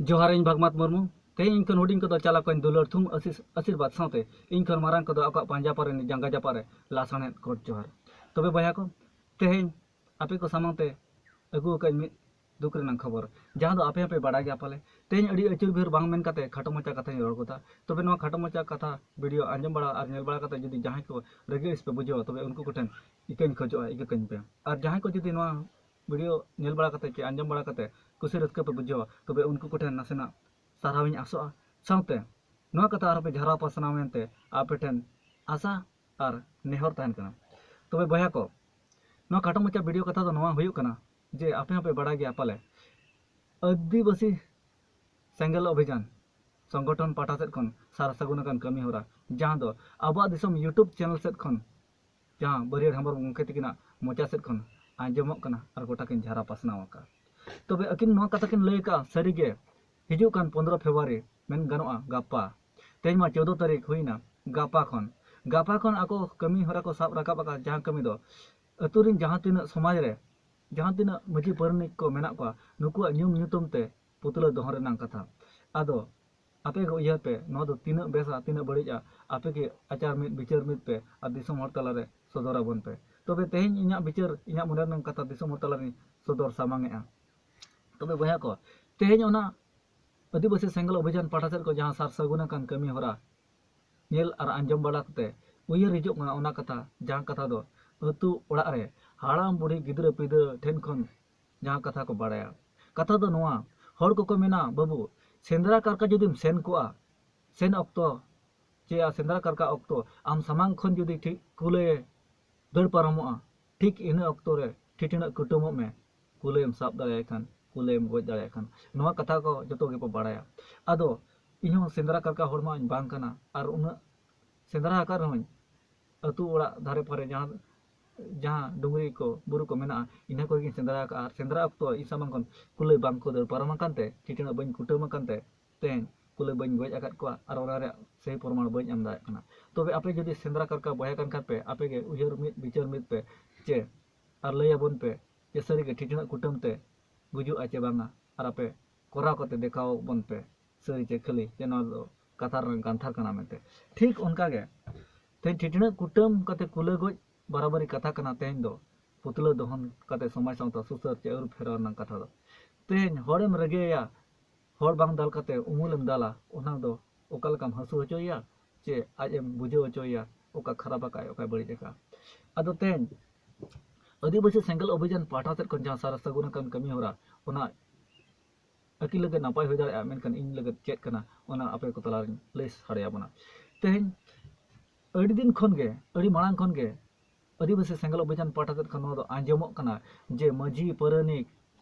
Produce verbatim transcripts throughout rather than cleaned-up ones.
ᱡᱚᱦᱟᱨ, ᱤᱧ ᱵᱷᱟᱜᱽᱢᱟᱛ ᱢᱩᱨᱢᱩ᱾ ᱛᱮᱦᱮᱧ ᱤᱧ ᱠᱷᱚᱱ ᱦᱩᱰᱤᱧ ᱠᱚᱫᱚ ᱪᱟᱞᱟ ᱠᱚᱧ ᱫᱩᱞᱟᱹᱲ ᱛᱷᱩᱢ ᱟᱥᱤᱥ-, ᱟᱥᱤᱨᱵᱟᱫᱽ ᱥᱟᱶᱛᱮ ᱤᱧ ᱠᱷᱚᱱ ᱢᱟᱨᱟᱝ ᱠᱚᱫᱚ ᱟᱠᱚᱣᱟᱜ ᱯᱟᱸᱡᱟ ᱯᱟᱨᱮ ᱡᱟᱸᱜᱟ ᱡᱟᱯᱟᱜ ᱨᱮ ᱞᱟᱥᱟᱲᱦᱮᱫ ᱠᱚᱴ ᱡᱚᱦᱟᱨ᱾ ᱛᱚᱵᱮ ᱵᱚᱭᱦᱟ ᱠᱚ, ᱛᱮᱦᱮᱧ ᱟᱯᱮ ᱠᱚ ᱥᱟᱢᱟᱝ ᱛᱮ ᱟᱹᱜᱩ ᱟᱠᱟᱫ ᱢᱤᱫ ᱫᱩᱠ ᱨᱮᱱᱟᱜ ᱠᱷᱚᱵᱚᱨ, ᱡᱟᱦᱟᱸ ᱫᱚ ᱟᱯᱮ ᱦᱚᱸᱯᱮ ᱵᱟᱲᱟᱭ ᱜᱮᱭᱟ ᱯᱟᱞᱮ᱾ ᱛᱮᱦᱮᱧ ᱟᱹᱰᱤ ᱟᱹᱪᱩᱨ ᱵᱤᱦᱩᱨ ᱵᱟᱝ ᱢᱮᱱ ᱠᱟᱛᱮ ᱠᱷᱟᱴᱚ ᱢᱟᱪᱷᱟ ᱠᱟᱛᱷᱟᱧ ᱨᱚᱲ ᱜᱚᱫᱟ᱾ ᱛᱚᱵᱮ ᱱᱚᱣᱟ ᱠᱷᱟᱴᱚ ᱢᱟᱪᱷᱟ ᱠᱟᱛᱷᱟ ᱵᱷᱤᱰᱤᱭᱳ ᱟᱸᱡᱚᱢ ᱵᱟᱲᱟ ᱟᱨ ᱧᱮᱞ ᱵᱟᱲᱟ ᱠᱟᱛᱮ ᱡᱩᱫᱤ ᱡᱟᱦᱟᱸᱭ ᱠᱚ ᱨᱟᱹᱜᱤ ᱟᱹᱲᱤᱥ ᱯᱮ ᱵᱩᱡᱷᱟᱹᱣᱟ, ᱛᱚᱵᱮ ᱩᱱᱠᱩ ᱠᱚᱴᱷᱮᱱ ᱤᱠᱟᱹᱧ ᱠᱷᱚᱡᱚᱜᱼᱟ, ᱤᱠᱟᱹ ᱠᱟᱹᱧ ᱯᱮ᱾ ᱟᱨ ᱡᱟᱦᱟᱸᱭ ᱠᱚ ᱡᱩᱫᱤ ᱱᱚᱣᱟ ᱵᱷᱤᱰᱤᱭᱳ ᱧᱮᱞ ᱵᱟᱲᱟ ᱠᱟᱛᱮ ᱪᱮ ᱟᱸᱡᱚᱢ ᱵᱟᱲᱟ ᱠᱟᱛᱮ ᱠᱩᱥᱤ ᱨᱟᱹᱥᱠᱟᱹ ᱯᱮ ᱵᱩᱡᱷᱟᱹᱣᱟ, ᱛᱚᱵᱮ ᱩᱱᱠᱩ ᱠᱚᱴᱷᱮᱱ ᱱᱟᱥᱮᱱᱟᱜ ᱥᱟᱨᱦᱟᱣᱤᱧ ᱟᱥᱚᱜᱼᱟ᱾ ᱥᱟᱶᱛᱮ ᱱᱚᱣᱟ ᱠᱟᱛᱷᱟ ᱟᱨᱦᱚᱸ ᱯᱮ ᱡᱷᱟᱨᱟᱣ ᱯᱟᱥᱱᱟᱣ ᱢᱮᱱᱛᱮ ᱟᱯᱮ ᱴᱷᱮᱱ ᱟᱥᱟ ᱟᱨ ᱱᱮᱦᱚᱨ ᱛᱟᱦᱮᱱ ᱠᱟᱱᱟ᱾ ᱛᱚᱵᱮ ᱵᱚᱭᱦᱟ ᱠᱚ, ᱱᱚᱣᱟ ᱠᱷᱟᱴᱚ ᱢᱟᱪᱷᱟ ᱵᱷᱤᱰᱤᱭᱳ ᱠᱟᱛᱷᱟ ᱫᱚ ᱱᱚᱣᱟ ᱦᱩᱭᱩᱜ ᱠᱟᱱᱟ ᱡᱮ ᱟᱯᱮ ᱦᱚᱸᱯᱮ ᱵᱟᱲᱟᱭ ᱜᱮᱭᱟ ᱯᱟᱞᱮ, ᱟᱹᱫᱤᱵᱟᱹᱥᱤ ᱥᱮᱸᱜᱮᱞ ᱚᱵᱷᱤᱡᱟᱱ ᱥᱚᱝᱜᱚᱴᱷᱚᱱ ᱯᱟᱦᱴᱟ ᱥᱮᱫ ᱠᱷᱚᱱ ᱥᱟᱨ ᱥᱟᱹᱜᱩᱱ ᱟᱠᱟᱱ ᱠᱟᱹᱢᱤ ᱦᱚᱨᱟ, ᱡᱟᱦᱟᱸ ᱫᱚ ᱟᱵᱚᱣᱟᱜ ᱫᱤᱥᱚᱢ YouTube ᱪᱮᱱᱮᱞ ᱥᱮᱫ ᱠᱷᱚᱱ, ᱡᱟᱦᱟᱸ ᱵᱟᱹᱨᱭᱟᱹᱲ ᱦᱮᱢᱵᱨᱚᱢ ᱜᱚᱢᱠᱮ ᱛᱟᱹᱠᱤᱱᱟᱜ ᱢᱚᱪᱟ ᱥᱮᱫ ᱠᱷᱚᱱ ᱟᱸᱡᱚᱢᱚᱜ ᱠᱟᱱᱟ ᱟᱨ ᱜᱚᱴᱟ ᱠᱤᱱ ᱡᱷᱟᱨᱟ ᱯᱟᱥᱱᱟᱣ ᱟᱠᱟᱫᱼᱟ᱾ ᱛᱚᱵᱮ ᱟᱹᱠᱤᱱ ᱱᱚᱣᱟ ᱠᱟᱛᱷᱟ ᱠᱤᱱ ᱞᱟᱹᱭ ᱟᱠᱟᱫᱼᱟ, ᱥᱟᱹᱨᱤᱜᱮ ᱦᱤᱡᱩᱜ ᱠᱟᱱ ᱯᱚᱱᱫᱽᱨᱚ ᱯᱷᱮᱵᱽᱨᱩᱣᱟᱨᱤ, ᱢᱮᱱ ᱜᱟᱱᱚᱜᱼᱟ ᱜᱟᱯᱟ, ᱛᱮᱦᱮᱧ ᱢᱟ ᱪᱳᱫᱽᱫᱚ ᱛᱟᱹᱨᱤᱠᱷ ᱦᱩᱭᱱᱟ, ᱜᱟᱯᱟ ᱠᱷᱚᱱ, ᱜᱟᱯᱟ ᱠᱷᱚᱱ ᱟᱠᱚ ᱠᱟᱹᱢᱤ ᱦᱚᱨᱟ ᱠᱚ ᱥᱟᱵ ᱨᱟᱠᱟᱵ ᱟᱠᱟᱫ, ᱡᱟᱦᱟᱸ ᱠᱟᱹᱢᱤ ᱫᱚ ᱟᱹᱛᱩ ᱨᱤᱱ ᱡᱟᱦᱟᱸ ᱛᱤᱱᱟᱹᱜ ᱥᱚᱢᱟᱡᱽ ᱨᱮ ᱡᱟᱦᱟᱸ ᱛᱤᱱᱟᱹᱜ ᱢᱟᱹᱡᱷᱤ ᱯᱟᱨᱟᱱᱤᱠ ᱠᱚ ᱢᱮᱱᱟᱜ ᱠᱚᱣᱟ, ᱱᱩᱠᱩᱣᱟᱜ ᱧᱩᱢ ᱧᱩᱛᱩᱢ ᱛᱮ ᱯᱩᱛᱞᱟᱹ ᱫᱚᱦᱚ ᱨᱮᱱᱟᱜ ᱠᱟᱛᱷᱟ᱾ ᱟᱫᱚ ᱟᱯᱮ ᱜᱮ ᱩᱭᱦᱟᱹᱨ ᱯᱮ, ᱱᱚᱣᱟ ᱫᱚ ᱛᱤᱱᱟᱹᱜ ᱵᱮᱥᱟ, ᱛᱤᱱᱟᱹᱜ ᱵᱟᱹᱲᱤᱡᱼᱟ, ᱟᱯᱮ ᱜᱮ ᱟᱪᱟᱨ ᱢᱤᱫ, ᱵᱤᱪᱟᱹᱨ ᱢᱤᱫ ᱯᱮ ᱟᱨ ᱫᱤᱥᱚᱢ ᱦᱚᱲ ᱛᱟᱞᱟᱨᱮ ᱥᱚᱫᱚᱨ ᱟᱵᱚᱱ ᱯᱮ᱾ ᱛᱚᱵᱮ ᱛᱮᱦᱮᱧ ᱤᱧᱟᱹᱜ ᱵᱤᱪᱟᱹᱨ, ᱤᱧᱟᱹᱜ ᱢᱚᱱᱮ ᱨᱮᱱᱟᱜ ᱠᱟᱛᱷᱟ ᱫᱤᱥᱚᱢ ᱦᱚᱲ ᱛᱟᱞᱟᱨᱤᱧ ᱥᱚᱫᱚᱨ ᱥᱟᱢᱟᱝ ᱮᱜᱼᱟ᱾ ᱛᱚᱵᱮ ᱵᱚᱭᱦᱟ ᱠᱚ, ᱛᱮᱦᱮᱧ ᱚᱱᱟ ᱟᱹᱫᱤᱵᱟᱹᱥᱤ ᱥᱮᱸᱜᱮᱞ ᱚᱵᱷᱤᱡᱟᱱ ᱯᱟᱦᱴᱟ ᱥᱮᱫ ᱠᱷᱚᱱ ᱡᱟᱦᱟᱸ ᱥᱟᱨ ᱥᱟᱹᱜᱩᱱ ᱟᱠᱟᱱ ᱠᱟᱹᱢᱤ ᱦᱚᱨᱟ ᱧᱮᱞ ᱟᱨ ᱟᱸᱡᱚᱢ ᱵᱟᱲᱟ ᱠᱟᱛᱮ ᱩᱭᱦᱟᱹᱨ ᱦᱤᱡᱩᱜ ᱠᱟᱱᱟ ᱚᱱᱟ ᱠᱟᱛᱷᱟ, ᱡᱟᱦᱟᱸ ᱠᱟᱛᱷᱟ ᱫᱚ ᱟᱹᱛᱩ ᱚᱲᱟᱜ ᱨᱮ ᱦᱟᱲᱟᱢ ᱵᱩᱲᱦᱤ ᱜᱤᱫᱽᱨᱟᱹ ᱯᱤᱫᱽᱨᱟᱹ ᱴᱷᱮᱱ ᱠᱷᱚᱱ ᱡᱟᱦᱟᱸ ᱠᱟᱛᱷᱟ ᱠᱚ ᱵᱟᱲᱟᱭᱟ᱾ ᱠᱟᱛᱷᱟ ᱫᱚ ᱱᱚᱣᱟ, ᱦᱚᱲ ᱠᱚᱠᱚ ᱢᱮᱱᱟ, "ᱵᱟᱹᱵᱩ, ᱥᱮᱸᱫᱽᱨᱟ ᱠᱟᱨᱠᱟ ᱡᱩᱫᱤᱢ ᱥᱮᱱ ᱠᱚᱜᱼᱟ, ᱥᱮᱱ ᱚᱠᱛᱚ ᱪᱮ ᱟᱨ ᱥᱮᱸᱫᱽᱨᱟ ᱠᱟᱨᱠᱟ ᱚᱠᱛᱚ ᱟᱢ ᱥᱟᱢᱟᱝ ᱠᱷᱚᱱ ᱡᱩᱫᱤ ᱴᱷᱤᱠ ᱠᱩᱞᱟᱹᱭᱮ ᱫᱟᱹᱲ ᱯᱟᱨᱚᱢᱚᱜᱼᱟ, ᱴᱷᱤᱠ ᱤᱱᱟᱹ ᱚᱠᱛᱚ ᱨᱮ ᱴᱷᱤᱴᱤᱱᱟᱹᱜ ᱠᱩᱴᱟᱹᱢᱚᱜ ᱢᱮ, ᱠᱩᱞᱟᱹᱭᱮᱢ ᱥᱟᱵ ᱫᱟᱲᱮᱭᱟᱭ ᱠᱷᱟᱱ, ᱠᱩᱞᱟᱹᱭᱮᱢ ᱜᱚᱡ ᱫᱟᱲᱮᱭᱟᱭ ᱠᱷᱟᱱ᱾" ᱱᱚᱣᱟ ᱠᱟᱛᱷᱟ ᱠᱚ ᱡᱚᱛᱚ ᱜᱮᱠᱚ ᱵᱟᱲᱟᱭᱟ᱾ ᱟᱫᱚ ᱤᱧᱦᱚᱸ ᱥᱮᱸᱫᱽᱨᱟ ᱠᱟᱨᱠᱟ ᱦᱚᱲ ᱢᱟᱧ ᱵᱟᱝ ᱠᱟᱱᱟ, ᱟᱨ ᱩᱱᱟᱹᱜ ᱥᱮᱸᱫᱽᱨᱟ ᱟᱠᱟᱫ ᱨᱮᱦᱚᱸᱧ ᱟᱹᱛᱩ ᱚᱲᱟᱜ ᱫᱷᱟᱨᱮ ᱯᱟᱨᱮ ᱡᱟᱦᱟᱸ, ᱡᱟᱦᱟᱸ ᱰᱩᱝᱨᱤ ᱠᱚ, ᱵᱩᱨᱩ ᱠᱚ ᱢᱮᱱᱟᱜᱼᱟ, ᱤᱱᱟᱹ ᱠᱚᱨᱮ ᱜᱤᱧ ᱥᱮᱸᱫᱽᱨᱟ ᱟᱠᱟᱫᱼᱟ᱾ ᱟᱨ ᱥᱮᱸᱫᱽᱨᱟ ᱚᱠᱛᱚ ᱤᱧ ᱥᱟᱢᱟᱝ ᱠᱷᱚᱱ ᱠᱩᱞᱟᱹᱭ ᱵᱟᱝ ᱠᱚ ᱫᱟᱹᱲ ᱯᱟᱨᱚᱢ ᱟᱠᱟᱱ ᱛᱮ, ᱴᱷᱤᱴᱤᱱᱟᱹᱜ ᱵᱟᱹᱧ ᱠᱩᱴᱟᱹᱢ ᱟᱠᱟᱱ ᱛᱮ, ᱛᱮᱦᱮᱧ ᱠᱩᱞᱟᱹᱭ ᱵᱟᱹᱧ ᱜᱚᱡ ᱟᱠᱟᱫ ᱠᱚᱣᱟ ᱟᱨ ᱚᱱᱟ ᱨᱮᱭᱟᱜ ᱥᱟᱹᱦᱤ ᱯᱨᱚᱢᱟᱬ ᱵᱟᱹᱧ ᱮᱢ ᱫᱟᱲᱮᱭᱟᱜ ᱠᱟᱱᱟ᱾ ᱛᱚᱵᱮ ᱟᱯᱮ ᱡᱩᱫᱤ ᱥᱮᱸᱫᱽᱨᱟ ᱠᱟᱨᱠᱟ ᱵᱚᱭᱦᱟ ᱠᱟᱱ ᱠᱷᱟᱱ ᱯᱮ, ᱟᱯᱮ ᱜᱮ ᱩᱭᱦᱟᱹᱨ ᱢᱤᱫ, ᱵᱤᱪᱟᱹᱨ ᱢᱤᱫ ᱯᱮ ᱪᱮ, ᱟᱨ ᱞᱟᱹᱭ ᱟᱵᱚᱱ ᱯᱮ ᱡᱮ ᱥᱟᱹᱨᱤᱜᱮ ᱴᱷᱤᱴᱤᱱᱟᱹᱜ ᱠᱩᱴᱟᱹᱢ ᱛᱮ ᱜᱩᱡᱩᱜᱼᱟ ᱪᱮ ᱵᱟᱝᱟ, ᱟᱨ ᱟᱯᱮ ᱠᱚᱨᱟᱣ ᱠᱟᱛᱮ ᱫᱮᱠᱷᱟᱣ ᱵᱚᱱ ᱯᱮ, ᱥᱟᱹᱨᱤ ᱪᱮ ᱠᱷᱟᱹᱞᱤ, ᱡᱮ ᱱᱚᱣᱟ ᱫᱚ ᱠᱟᱛᱷᱟ ᱨᱮᱱᱟᱜ ᱜᱟᱱᱛᱷᱟᱨ ᱠᱟᱱᱟ ᱢᱮᱱᱛᱮ᱾ ᱴᱷᱤᱠ ᱚᱱᱠᱟ ᱜᱮ ᱛᱮᱦᱮᱧ ᱴᱷᱤᱴᱲᱟᱹᱜ ᱠᱩᱴᱟᱹᱢ ᱠᱟᱛᱮ ᱠᱩᱞᱟᱹ ᱜᱚᱡ ᱵᱟᱨᱟᱵᱟᱨᱤ ᱠᱟᱛᱷᱟ ᱠᱟᱱᱟ ᱛᱮᱦᱮᱧ ᱫᱚ, ᱯᱩᱛᱞᱟᱹ ᱫᱚᱦᱚᱱ ᱠᱟᱛᱮ ᱥᱚᱢᱟᱡᱽ ᱥᱟᱶᱛᱟ ᱥᱩᱥᱟᱹᱨ ᱪᱮ ᱟᱹᱨᱩ ᱯᱷᱮᱨᱟᱣ ᱨᱮᱱᱟᱜ ᱠᱟᱛᱷᱟ ᱫᱚ᱾ ᱛᱮᱦᱮᱧ ᱦᱚᱲᱮᱢ ᱨᱮᱜᱮᱭᱟ, ᱦᱚᱲ ᱵᱟᱝ ᱫᱟᱞ ᱠᱟᱛᱮ ᱩᱢᱩᱞᱮᱢ ᱫᱟᱞᱟ, ᱚᱱᱟ ᱫᱚ ᱚᱠᱟ ᱞᱮᱠᱟᱢ ᱦᱟᱹᱥᱩ ᱦᱚᱪᱚᱭᱮᱭᱟ, ᱪᱮ ᱟᱡ ᱮᱢ ᱵᱩᱡᱷᱟᱹᱣ ᱦᱚᱪᱚᱭᱮᱭᱟ ᱚᱠᱟ ᱠᱷᱟᱨᱟᱯ ᱟᱠᱟᱫ ᱚᱠᱟᱭ ᱵᱟᱹᱲᱤᱡ ᱟᱠᱟᱫ᱾ ᱟᱫᱚ ᱛᱮᱦᱮᱧ ᱟᱹᱫᱤᱵᱟᱹᱥᱤ ᱥᱮᱸᱜᱮᱞ ᱚᱵᱷᱤᱡᱟᱱ ᱯᱟᱦᱴᱟ ᱥᱮᱫ ᱠᱷᱚᱱ ᱡᱟᱦᱟᱸ ᱥᱟᱨ ᱥᱟᱹᱜᱩᱱ ᱟᱠᱟᱱ ᱠᱟᱹᱢᱤ ᱦᱚᱨᱟ, ᱚᱱᱟ ᱟᱹᱠᱤᱱ ᱞᱟᱹᱜᱤᱫ ᱱᱟᱯᱟᱭ ᱦᱩᱭ ᱫᱟᱲᱮᱭᱟᱜᱼᱟ, ᱢᱮᱱᱠᱷᱟᱱ ᱤᱧ ᱞᱟᱹᱜᱤᱫ ᱪᱮᱫ ᱠᱟᱱᱟ, ᱚᱱᱟ ᱟᱯᱮ ᱠᱚ ᱛᱟᱞᱟᱨᱤᱧ ᱞᱟᱹᱭ ᱥᱟᱰᱮᱭᱟᱵᱚᱱᱟ᱾ ᱛᱮᱦᱮᱧ ᱟᱹᱰᱤ ᱫᱤᱱ ᱠᱷᱚᱱ ᱜᱮ, ᱟᱹᱰᱤ ᱢᱟᱲᱟᱝ ᱠᱷᱚᱱ ᱜᱮ ᱟᱹᱫᱤᱵᱟᱹᱥᱤ ᱥᱮᱸᱜᱮᱞ ᱚᱵᱷᱤᱡᱟᱱ ᱯᱟᱦᱴᱟ ᱥᱮᱫ ᱠᱷᱚᱱ ᱱᱚᱣᱟ ᱫᱚ ᱟᱸᱡᱚᱢᱚᱜ ᱠᱟᱱᱟ ᱡᱮ ᱢᱟᱹᱡᱷᱤ ᱯᱟᱨᱟᱱᱤᱠ,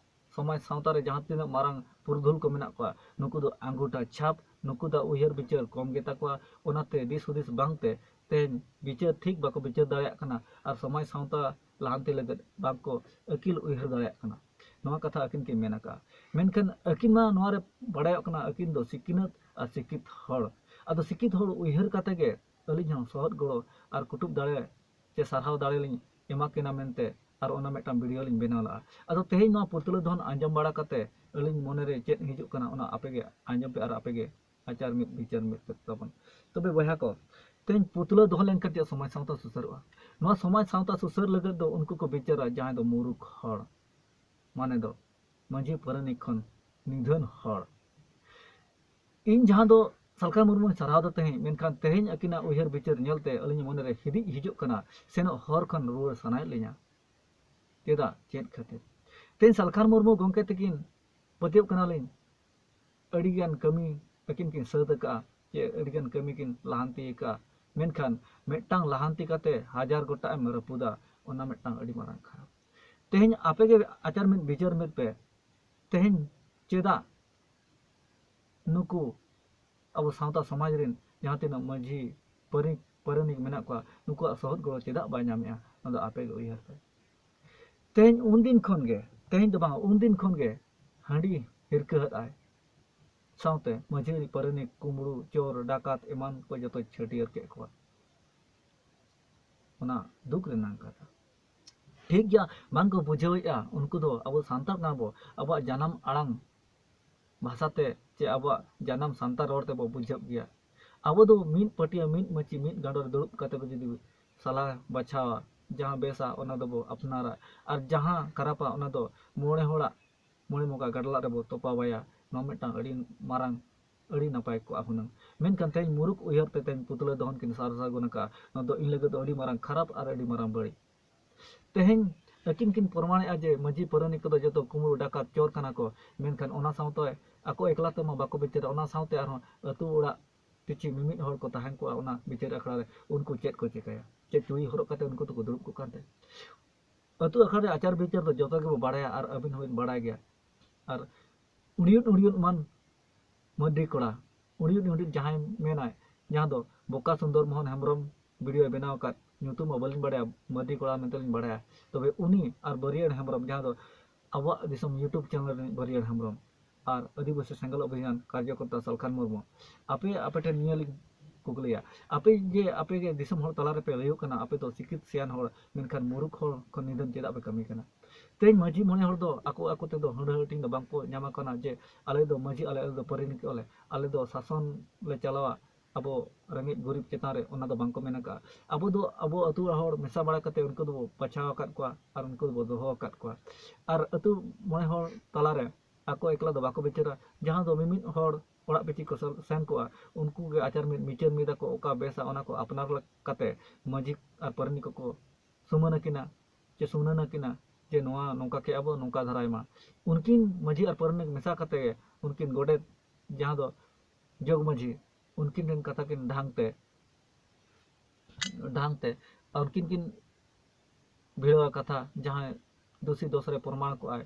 ᱥᱚᱢᱟᱡᱽ ᱥᱟᱶᱛᱟ ᱨᱮ ᱡᱟᱦᱟᱸ ᱛᱤᱱᱟᱹᱜ ᱢᱟᱨᱟᱝ ᱯᱩᱨᱩᱫᱷᱩᱞ ᱠᱚ ᱢᱮᱱᱟᱜ ᱠᱚᱣᱟ, ᱱᱩᱠᱩ ᱫᱚ ᱟᱸᱜᱩᱴᱷᱟ ᱪᱷᱟᱯ, ᱱᱩᱠᱩ ᱫᱚ ᱩᱭᱦᱟᱹᱨ ᱵᱤᱪᱟᱹᱨ ᱠᱚᱢ ᱜᱮᱛᱟ ᱠᱚᱣᱟ, ᱚᱱᱟᱛᱮ ᱫᱤᱥ ᱦᱩᱫᱤᱥ ᱵᱟᱝᱛᱮ ᱛᱮᱦᱮᱧ ᱵᱤᱪᱟᱹᱨ ᱴᱷᱤᱠ ᱵᱟᱠᱚ ᱵᱤᱪᱟᱹᱨ ᱫᱟᱲᱮᱭᱟᱜ ᱠᱟᱱᱟ ᱟᱨ ᱥᱚᱢᱟᱡᱽ ᱥᱟᱶᱛᱟ ᱞᱟᱦᱟᱱᱛᱤ ᱞᱟᱹᱜᱤᱫ ᱵᱟᱝᱠᱚ ᱟᱹᱠᱤᱞ ᱩᱭᱦᱟᱹᱨ ᱫᱟᱲᱮᱭᱟᱜ ᱠᱟᱱᱟ᱾ ᱱᱚᱣᱟ ᱠᱟᱛᱷᱟ ᱟᱹᱠᱤᱱ ᱠᱤᱱ ᱢᱮᱱ ᱟᱠᱟᱫᱼᱟ᱾ ᱢᱮᱱᱠᱷᱟᱱ ᱟᱹᱠᱤᱱ ᱢᱟ ᱱᱚᱣᱟ ᱨᱮ ᱵᱟᱲᱟᱭᱚᱜ ᱠᱟᱱᱟ, ᱟᱹᱠᱤᱱ ᱫᱚ ᱥᱤᱠᱷᱱᱟᱹᱛ ᱟᱨ ᱥᱤᱠᱷᱤᱛ ᱦᱚᱲ᱾ ᱟᱫᱚ ᱥᱤᱠᱷᱤᱛ ᱦᱚᱲ ᱩᱭᱦᱟᱹᱨ ᱠᱟᱛᱮ ᱜᱮ ᱟᱹᱞᱤᱧ ᱦᱚᱸ ᱥᱚᱦᱚᱫ ᱜᱚᱲᱚ ᱟᱨ ᱠᱩᱴᱩᱵ ᱫᱟᱲᱮ ᱪᱮ ᱥᱟᱨᱦᱟᱣ ᱫᱟᱲᱮ ᱞᱤᱧ ᱮᱢᱟ ᱠᱤᱱᱟ ᱢᱮᱱᱛᱮ ᱟᱨ ᱚᱱᱟ ᱢᱤᱫᱴᱟᱝ ᱵᱷᱤᱰᱤᱭᱳ ᱞᱤᱧ ᱵᱮᱱᱟᱣ ᱞᱟᱜᱼᱟ᱾ ᱟᱫᱚ ᱛᱮᱦᱮᱧ ᱱᱚᱣᱟ ᱯᱩᱛᱞᱟᱹ ᱫᱚᱦᱚᱱ ᱟᱸᱡᱚᱢ ᱵᱟᱲᱟ ᱠᱟᱛᱮ ᱟᱹᱞᱤᱧ ᱢᱚᱱᱮᱨᱮ ᱪᱮᱫ ᱦᱤᱡᱩᱜ ᱠᱟᱱᱟ, ᱚᱱᱟ ᱟᱯᱮᱜᱮ ᱟᱸᱡᱚᱢ ᱯᱮ ᱟᱨ ᱟᱯᱮᱜᱮ ᱟᱪᱟᱨ ᱢᱤᱫ ᱵᱤᱪᱟᱹᱨ ᱢᱤᱫ ᱯᱮ ᱛᱟᱵᱚᱱ᱾ ᱛᱚᱵᱮ ᱵᱚᱭᱦᱟ ᱠᱚ, ᱛᱮᱦᱮᱧ ᱯᱩᱛᱞᱟᱹ ᱫᱚᱦᱚ ᱞᱮᱱᱠᱷᱟᱱ ᱪᱮᱫ ᱥᱚᱢᱟᱡᱽ ᱥᱟᱶᱛᱟ ᱥᱩᱥᱟᱹᱨᱚᱜᱼᱟ? ᱱᱚᱣᱟ ᱥᱚᱢᱟᱡᱽ ᱥᱟᱶᱛᱟ ᱥᱩᱥᱟᱹᱨ ᱞᱟᱹᱜᱤᱫ ᱫᱚ ᱩᱱᱠᱩ ᱠᱚ ᱵᱤᱪᱟᱹᱨᱟ ᱡᱟᱦᱟᱸᱭ ᱫᱚ ᱢᱩᱨᱩᱠᱷ ᱦᱚᱲ, ᱢᱟᱱᱮ ᱫᱚ ᱢᱟᱹᱡᱷᱤ ᱯᱟᱨᱟᱱᱤᱠ ᱠᱷᱚᱱ ᱱᱤᱫᱷᱟᱹᱱ ᱦᱚᱲ᱾ ᱤᱧ ᱡᱟᱦᱟᱸ ᱫᱚ ᱥᱟᱞᱠᱷᱟᱱ ᱢᱩᱨᱢᱩᱧ ᱥᱟᱨᱦᱟᱣ ᱫᱟ ᱛᱮᱦᱮᱧ, ᱢᱮᱱᱠᱷᱟᱱ ᱛᱮᱦᱮᱧ ᱟᱹᱠᱤᱱᱟᱜ ᱩᱭᱦᱟᱹᱨ ᱵᱤᱪᱟᱹᱨ ᱧᱮᱞᱛᱮ ᱟᱹᱞᱤᱧ ᱢᱚᱱᱮᱨᱮ ᱦᱤᱫᱤᱡ ᱦᱤᱡᱩᱜ ᱠᱟᱱᱟ, ᱥᱮᱱᱚᱜ ᱦᱚᱨ ᱠᱷᱚᱱ ᱨᱩᱣᱟᱹᱲ ᱥᱟᱱᱟᱭᱮᱫ ᱞᱤᱧᱟ᱾ ᱪᱮᱫᱟᱜ? ᱪᱮᱫ ᱠᱷᱟᱹᱛᱤᱨ? ᱛᱮᱦᱮᱧ ᱥᱟᱞᱠᱷᱟᱱ ᱢᱩᱨᱢᱩ ᱜᱚᱢᱠᱮ ᱛᱟᱹᱠᱤᱱ, ᱯᱟᱹᱛᱭᱟᱹᱣ ᱠᱟᱱᱟᱞᱤᱧ, ᱟᱹᱰᱤᱜᱟᱱ ᱠᱟᱹᱢᱤ ᱟᱹᱠᱤᱱ ᱠᱤᱱ ᱥᱟᱹᱛ ᱟᱠᱟᱫᱼᱟ, ᱪᱮ ᱟᱹᱰᱤᱜᱟᱱ ᱠᱟᱹᱢᱤ ᱠᱤᱱ ᱞᱟᱦᱟᱱᱛᱤ ᱟᱠᱟᱫᱼᱟ᱾ ᱢᱮᱱᱠᱷᱟᱱ ᱢᱤᱫᱴᱟᱝ ᱞᱟᱦᱟᱱᱛᱤ ᱠᱟᱛᱮ ᱦᱟᱡᱟᱨ ᱜᱚᱴᱟᱜ ᱮᱢ ᱨᱟᱹᱯᱩᱫᱟ, ᱚᱱᱟ ᱢᱤᱫᱴᱟᱝ ᱟᱹᱰᱤ ᱢᱟᱨᱟᱝ ᱠᱷᱟᱨᱟᱯ᱾ ᱛᱮᱦᱮᱧ ᱟᱯᱮᱜᱮ ᱟᱪᱟᱨ ᱢᱤᱫ ᱵᱤᱪᱟᱹᱨ ᱢᱤᱫ ᱯᱮ, ᱛᱮᱦᱮᱧ ᱪᱮᱫᱟᱜ ᱱᱩᱠᱩ ᱟᱵᱚ ᱥᱟᱶᱛᱟ ᱥᱚᱢᱟᱡᱽ ᱨᱮᱱ ᱡᱟᱦᱟᱸ ᱛᱤᱱᱟᱹᱜ ᱢᱟᱹᱡᱷᱤ, ᱯᱟᱹᱨᱤ-, ᱯᱟᱨᱟᱱᱤᱠ ᱢᱮᱱᱟᱜ ᱠᱚᱣᱟ, ᱱᱩᱠᱩᱣᱟᱜ ᱥᱚᱦᱚᱫ ᱜᱚᱲᱚ ᱪᱮᱫᱟᱜ ᱵᱟᱭ ᱧᱟᱢᱮᱜᱼᱟ? ᱚᱱᱟ ᱫᱚ ᱟᱯᱮ ᱜᱮ ᱩᱭᱦᱟᱹᱨ ᱯᱮ᱾ ᱛᱮᱦᱮᱧ ᱩᱱᱫᱤᱱ ᱠᱷᱚᱱ ᱜᱮ, ᱛᱮᱦᱮᱧ ᱫᱚ ᱵᱟᱝ, ᱩᱱᱫᱤᱱ ᱠᱷᱚᱱ ᱜᱮ ᱦᱟᱺᱰᱤ ᱦᱤᱨᱠᱟᱹᱦᱟᱫ ᱟᱭ᱾ ᱥᱟᱶᱛᱮ ᱢᱟᱹᱡᱷᱤ, ᱯᱟᱨᱟᱱᱤᱠ, ᱠᱩᱢᱵᱽᱲᱩ, ᱪᱳᱨ, ᱰᱟᱠᱟᱛ ᱮᱢᱟᱱ ᱠᱚ ᱡᱚᱛᱚᱭ ᱪᱷᱟᱹᱴᱭᱟᱹᱨ ᱠᱮᱫ ᱠᱚᱣᱟ᱾ ᱚᱱᱟ ᱫᱩᱠ ᱨᱮᱱᱟᱜ ᱠᱟᱛᱷᱟ᱾ ᱴᱷᱤᱠ ᱜᱮᱭᱟ, ᱵᱟᱝ ᱠᱚ ᱵᱩᱡᱷᱟᱹᱣᱮᱫᱼᱟ᱾ ᱩᱱᱠᱩ ᱫᱚ ᱟᱵᱚ ᱥᱟᱱᱛᱟᱲ ᱠᱟᱱᱟ ᱵᱚ, ᱟᱵᱚᱣᱟᱜ ᱡᱟᱱᱟᱢ ᱟᱲᱟᱝ ᱵᱷᱟᱥᱟᱛᱮ ᱪᱮ ᱟᱵᱚᱣᱟᱜ ᱡᱟᱱᱟᱢ ᱥᱟᱱᱛᱟᱲ ᱨᱚᱲ ᱛᱮᱵᱚ ᱵᱩᱡᱷᱟᱹᱜ ᱜᱮᱭᱟ᱾ ᱟᱵᱚ ᱫᱚ ᱢᱤᱫ ᱯᱟᱹᱴᱭᱟᱹ, ᱢᱤᱫ ᱢᱟᱹᱪᱤ, ᱢᱤᱫ ᱜᱟᱸᱰᱚ ᱨᱮ ᱫᱩᱲᱩᱵ ᱠᱟᱛᱮ ᱵᱚ ᱡᱩᱫᱤ ᱥᱟᱞᱟ ᱵᱟᱪᱷᱟᱣᱟ, ᱡᱟᱦᱟᱸ ᱵᱮᱥᱟ ᱚᱱᱟ ᱫᱚᱵᱚ ᱟᱯᱱᱟᱨᱟ, ᱟᱨ ᱡᱟᱦᱟᱸ ᱠᱷᱟᱨᱟᱯᱟ ᱚᱱᱟ ᱫᱚ ᱢᱚᱬᱮ ᱦᱚᱲᱟᱜ ᱢᱚᱬᱮ ᱢᱚᱠᱟ ᱜᱟᱰᱞᱟᱜ ᱨᱮᱵᱚ ᱛᱚᱯᱟ ᱵᱟᱭᱟ᱾ ᱱᱚᱣᱟ ᱢᱤᱫᱴᱟᱝ ᱟᱹᱰᱤ ᱢᱟᱨᱟᱝ, ᱟᱹᱰᱤ ᱱᱟᱯᱟᱭ ᱠᱚᱜᱼᱟ ᱦᱩᱱᱟᱹᱝ᱾ ᱢᱮᱱᱠᱷᱟᱱ ᱛᱮᱦᱮᱧ ᱢᱩᱨᱩᱠ ᱩᱭᱦᱟᱹᱨ ᱛᱮ ᱛᱮᱦᱮᱧ ᱯᱩᱛᱞᱟᱹ ᱫᱚᱦᱚᱱ ᱠᱤᱱ ᱥᱟᱨ ᱥᱟᱹᱜᱩᱱ ᱟᱠᱟᱫᱼᱟ, ᱱᱚᱣᱟ ᱫᱚ ᱤᱧ ᱞᱟᱹᱜᱤᱫ ᱫᱚ ᱟᱹᱰᱤ ᱢᱟᱨᱟᱝ ᱠᱷᱟᱨᱟᱯ ᱟᱨ ᱟᱹᱰᱤ ᱢᱟᱨᱟᱝ ᱵᱟᱹᱲᱤᱡ᱾ ᱛᱮᱦᱮᱧ ᱟᱹᱠᱤᱱ ᱠᱤᱱ ᱯᱨᱚᱢᱟᱬᱮᱜᱼᱟ ᱡᱮ ᱢᱟᱹᱡᱷᱤ ᱯᱟᱨᱟᱱᱤᱠ ᱠᱚᱫᱚ ᱡᱚᱛᱚ ᱠᱩᱢᱵᱽᱲᱩ ᱰᱟᱠᱟᱛ ᱪᱳᱨ ᱠᱟᱱᱟ ᱠᱚ, ᱢᱮᱱᱠᱷᱟᱱ ᱚᱱᱟ ᱥᱟᱶᱛᱮ ᱟᱠᱚ ᱮᱠᱞᱟ ᱛᱮᱢᱟ ᱵᱟᱠᱚ ᱵᱤᱪᱟᱹᱨᱟ, ᱚᱱᱟ ᱥᱟᱶᱛᱮ ᱟᱨᱦᱚᱸ ᱟᱹᱛᱩ ᱚᱲᱟᱜ ᱠᱤᱪᱷᱩ ᱢᱤᱢᱤᱫ ᱦᱚᱲ ᱠᱚ ᱛᱟᱦᱮᱸ ᱠᱚᱜᱼᱟ ᱚᱱᱟ ᱵᱤᱪᱟᱹᱨ ᱟᱠᱷᱲᱟ ᱨᱮ, ᱩᱱᱠᱩ ᱪᱮᱫ ᱠᱚ ᱪᱤᱠᱟᱹᱭᱟ? ᱪᱮᱫ ᱪᱩᱲᱤ ᱦᱚᱨᱚᱜ ᱠᱟᱛᱮ ᱩᱱᱠᱩ ᱫᱚᱠᱚ ᱫᱩᱲᱩᱵ ᱠᱚᱜ ᱠᱟᱱ ᱛᱮ? ᱟᱹᱛᱩ ᱟᱠᱷᱲᱟ ᱨᱮ ᱟᱪᱟᱨ ᱵᱤᱪᱟᱹᱨ ᱫᱚ ᱡᱚᱛᱚ ᱜᱮᱵᱚ ᱵᱟᱲᱟᱭᱟ ᱟᱨ ᱟᱹᱵᱤᱱ ᱦᱚᱸᱵᱤᱱ ᱵᱟᱲᱟᱭ ᱜᱮᱭᱟ᱾ ᱟᱨ ᱩᱲᱤᱭᱩᱫ ᱩᱲᱤᱭᱩᱫ ᱢᱟᱱ ᱢᱟᱹᱨᱰᱤ ᱠᱚᱲᱟ, ᱩᱲᱤᱭᱩᱫ ᱩᱲᱤᱭᱩᱫ ᱡᱟᱦᱟᱸᱭ ᱢᱮᱱᱟᱭ, ᱡᱟᱦᱟᱸ ᱫᱚ ᱵᱚᱠᱟ ᱥᱩᱱᱫᱚᱨ ᱢᱳᱦᱚᱱ ᱦᱮᱢᱵᱨᱚᱢ ᱵᱷᱤᱰᱤᱭᱳᱭ ᱵᱮᱱᱟᱣ ᱟᱠᱟᱫ, ᱧᱩᱛᱩᱢ ᱢᱟ ᱵᱟᱹᱞᱤᱧ ᱵᱟᱲᱟᱭᱟ, ᱢᱟᱹᱨᱰᱤ ᱠᱚᱲᱟ ᱢᱮᱱᱛᱮ ᱞᱤᱧ ᱵᱟᱲᱟᱭᱟ᱾ ᱛᱚᱵᱮ ᱩᱱᱤ ᱟᱨ ᱵᱟᱹᱨᱤᱭᱟᱹᱲ ᱦᱮᱢᱵᱨᱚᱢ, ᱡᱟᱦᱟᱸ ᱫᱚ ᱟᱵᱚᱣᱟᱜ ᱫᱤᱥᱚᱢ YouTube ᱪᱮᱱᱮᱞ ᱨᱤᱱᱤᱡ ᱵᱟᱹᱨᱤᱭᱟᱹᱲ ᱦᱮᱢᱵᱨᱚᱢ ᱟᱨ ᱟᱹᱫᱤᱵᱟᱹᱥᱤ ᱥᱮᱸᱜᱮᱞ ᱚᱵᱷᱤᱡᱟᱱ ᱠᱟᱨᱡᱚᱠᱚᱨᱛᱟ ᱥᱟᱞᱠᱷᱟᱱ ᱢᱩᱨᱢᱩ, ᱟᱯᱮ, ᱟᱯᱮ ᱴᱷᱮᱱ ᱱᱤᱭᱟᱹ ᱞᱤᱧ ᱠᱩᱠᱞᱤᱭᱟ, ᱟᱯᱮ ᱡᱮ, ᱟᱯᱮ ᱜᱮ ᱫᱤᱥᱚᱢ ᱦᱚᱲ ᱛᱟᱞᱟ ᱨᱮᱯᱮ ᱞᱟᱹᱭᱚᱜ ᱠᱟᱱᱟ, ᱟᱯᱮ ᱫᱚ ᱥᱤᱠᱷᱤᱛ ᱥᱮᱭᱟᱱ ᱦᱚᱲ, ᱢᱮᱱᱠᱷᱟᱱ ᱢᱩᱨᱩᱠᱷ ᱦᱚᱲ ᱠᱷᱚᱱ ᱱᱤᱫᱷᱟᱹᱱ ᱪᱮᱫᱟᱜ ᱯᱮ ᱠᱟᱹᱢᱤ ᱠᱟᱱᱟ? ᱛᱮᱦᱮᱧ ᱢᱟᱹᱡᱷᱤ ᱢᱚᱬᱮ ᱦᱚᱲ ᱫᱚ ᱟᱠᱚ ᱟᱠᱚ ᱛᱮᱫᱚ ᱦᱟᱹᱲᱟᱹ ᱦᱟᱹᱴᱤᱧ ᱫᱚ ᱵᱟᱝᱠᱚ ᱧᱟᱢ ᱟᱠᱟᱱᱟ ᱡᱮ ᱟᱞᱮ ᱫᱚ ᱢᱟᱹᱡᱷᱤ ᱟᱞᱮ, ᱟᱞᱮ ᱫᱚ ᱯᱟᱨᱟᱱᱤᱠ ᱟᱞᱮ, ᱟᱞᱮ ᱫᱚ ᱥᱟᱥᱚᱱ ᱞᱮ ᱪᱟᱞᱟᱣᱟ, ᱟᱵᱚ ᱨᱮᱸᱜᱮᱡ ᱜᱩᱨᱤᱵ ᱪᱮᱛᱟᱱ ᱨᱮ, ᱚᱱᱟ ᱫᱚ ᱵᱟᱝᱠᱚ ᱢᱮᱱ ᱟᱠᱟᱫᱼᱟ᱾ ᱟᱵᱚ ᱫᱚ ᱟᱵᱚ ᱟᱹᱛᱩ ᱚᱲᱟᱜ ᱦᱚᱲ ᱢᱮᱥᱟ ᱵᱟᱲᱟ ᱠᱟᱛᱮ ᱩᱱᱠᱩ ᱫᱚᱵᱚ ᱵᱟᱪᱷᱟᱣ ᱟᱠᱟᱫ ᱠᱚᱣᱟ ᱟᱨ ᱩᱱᱠᱩ ᱫᱚᱵᱚ ᱫᱚᱦᱚ ᱟᱠᱟᱫ ᱠᱚᱣᱟ᱾ ᱟᱨ ᱟᱹᱛᱩ ᱢᱚᱬᱮ ᱦᱚᱲ ᱛᱟᱞᱟᱨᱮ ᱟᱠᱚ ᱮᱠᱞᱟ ᱫᱚ ᱵᱟᱠᱚ ᱵᱤᱪᱟᱹᱨᱟ, ᱡᱟᱦᱟᱸ ᱫᱚ ᱢᱤᱢᱤᱫ ᱦᱚᱲ ᱚᱲᱟᱜ ᱯᱤᱪᱷᱤ ᱠᱚ ᱥᱮᱱ ᱠᱚᱜᱼᱟ, ᱩᱱᱠᱩ ᱜᱮ ᱟᱪᱟᱨ ᱢᱤᱫ ᱵᱤᱪᱟᱹᱨ ᱢᱤᱫᱟ ᱠᱚ, ᱚᱠᱟ ᱵᱮᱥᱟ ᱚᱱᱟ ᱠᱚ ᱟᱯᱱᱟᱨ ᱠᱟᱛᱮ ᱢᱟᱹᱡᱷᱤ ᱟᱨ ᱯᱟᱨᱟᱱᱤᱠ ᱠᱚᱠᱚ ᱥᱩᱢᱟᱹᱱ ᱟᱹᱠᱤᱱᱟ ᱪᱮ ᱥᱩᱱᱟᱹᱱ ᱟᱹᱠᱤᱱᱟ ᱡᱮ ᱱᱚᱣᱟ ᱱᱚᱝᱠᱟ ᱠᱮᱜᱼᱟ ᱵᱚ, ᱱᱚᱝᱠᱟ ᱫᱷᱟᱨᱟᱭ ᱢᱟ᱾ ᱩᱱᱠᱤᱱ ᱢᱟᱹᱡᱷᱤ ᱟᱨ ᱯᱟᱨᱟᱱᱤᱠ ᱢᱮᱥᱟ ᱠᱟᱛᱮ ᱜᱮ ᱩᱱᱠᱤᱱ ᱜᱚᱰᱮᱛ, ᱡᱟᱦᱟᱸ ᱫᱚ ᱡᱚᱜᱽ ᱢᱟᱹᱡᱷᱤ, ᱩᱱᱠᱤᱱ ᱨᱮᱱ ᱠᱟᱛᱷᱟ ᱠᱤᱱ ᱰᱷᱟᱝ ᱛᱮ, ᱰᱷᱟᱝ ᱛᱮ ᱩᱱᱠᱤᱱ ᱠᱤᱱ ᱵᱷᱤᱲᱟᱹᱣᱟ ᱠᱟᱛᱷᱟ, ᱡᱟᱦᱟᱸᱭ ᱫᱩᱥᱤ ᱫᱚᱥ ᱨᱮ ᱯᱨᱚᱢᱟᱬ ᱠᱚᱜᱼᱟᱭ,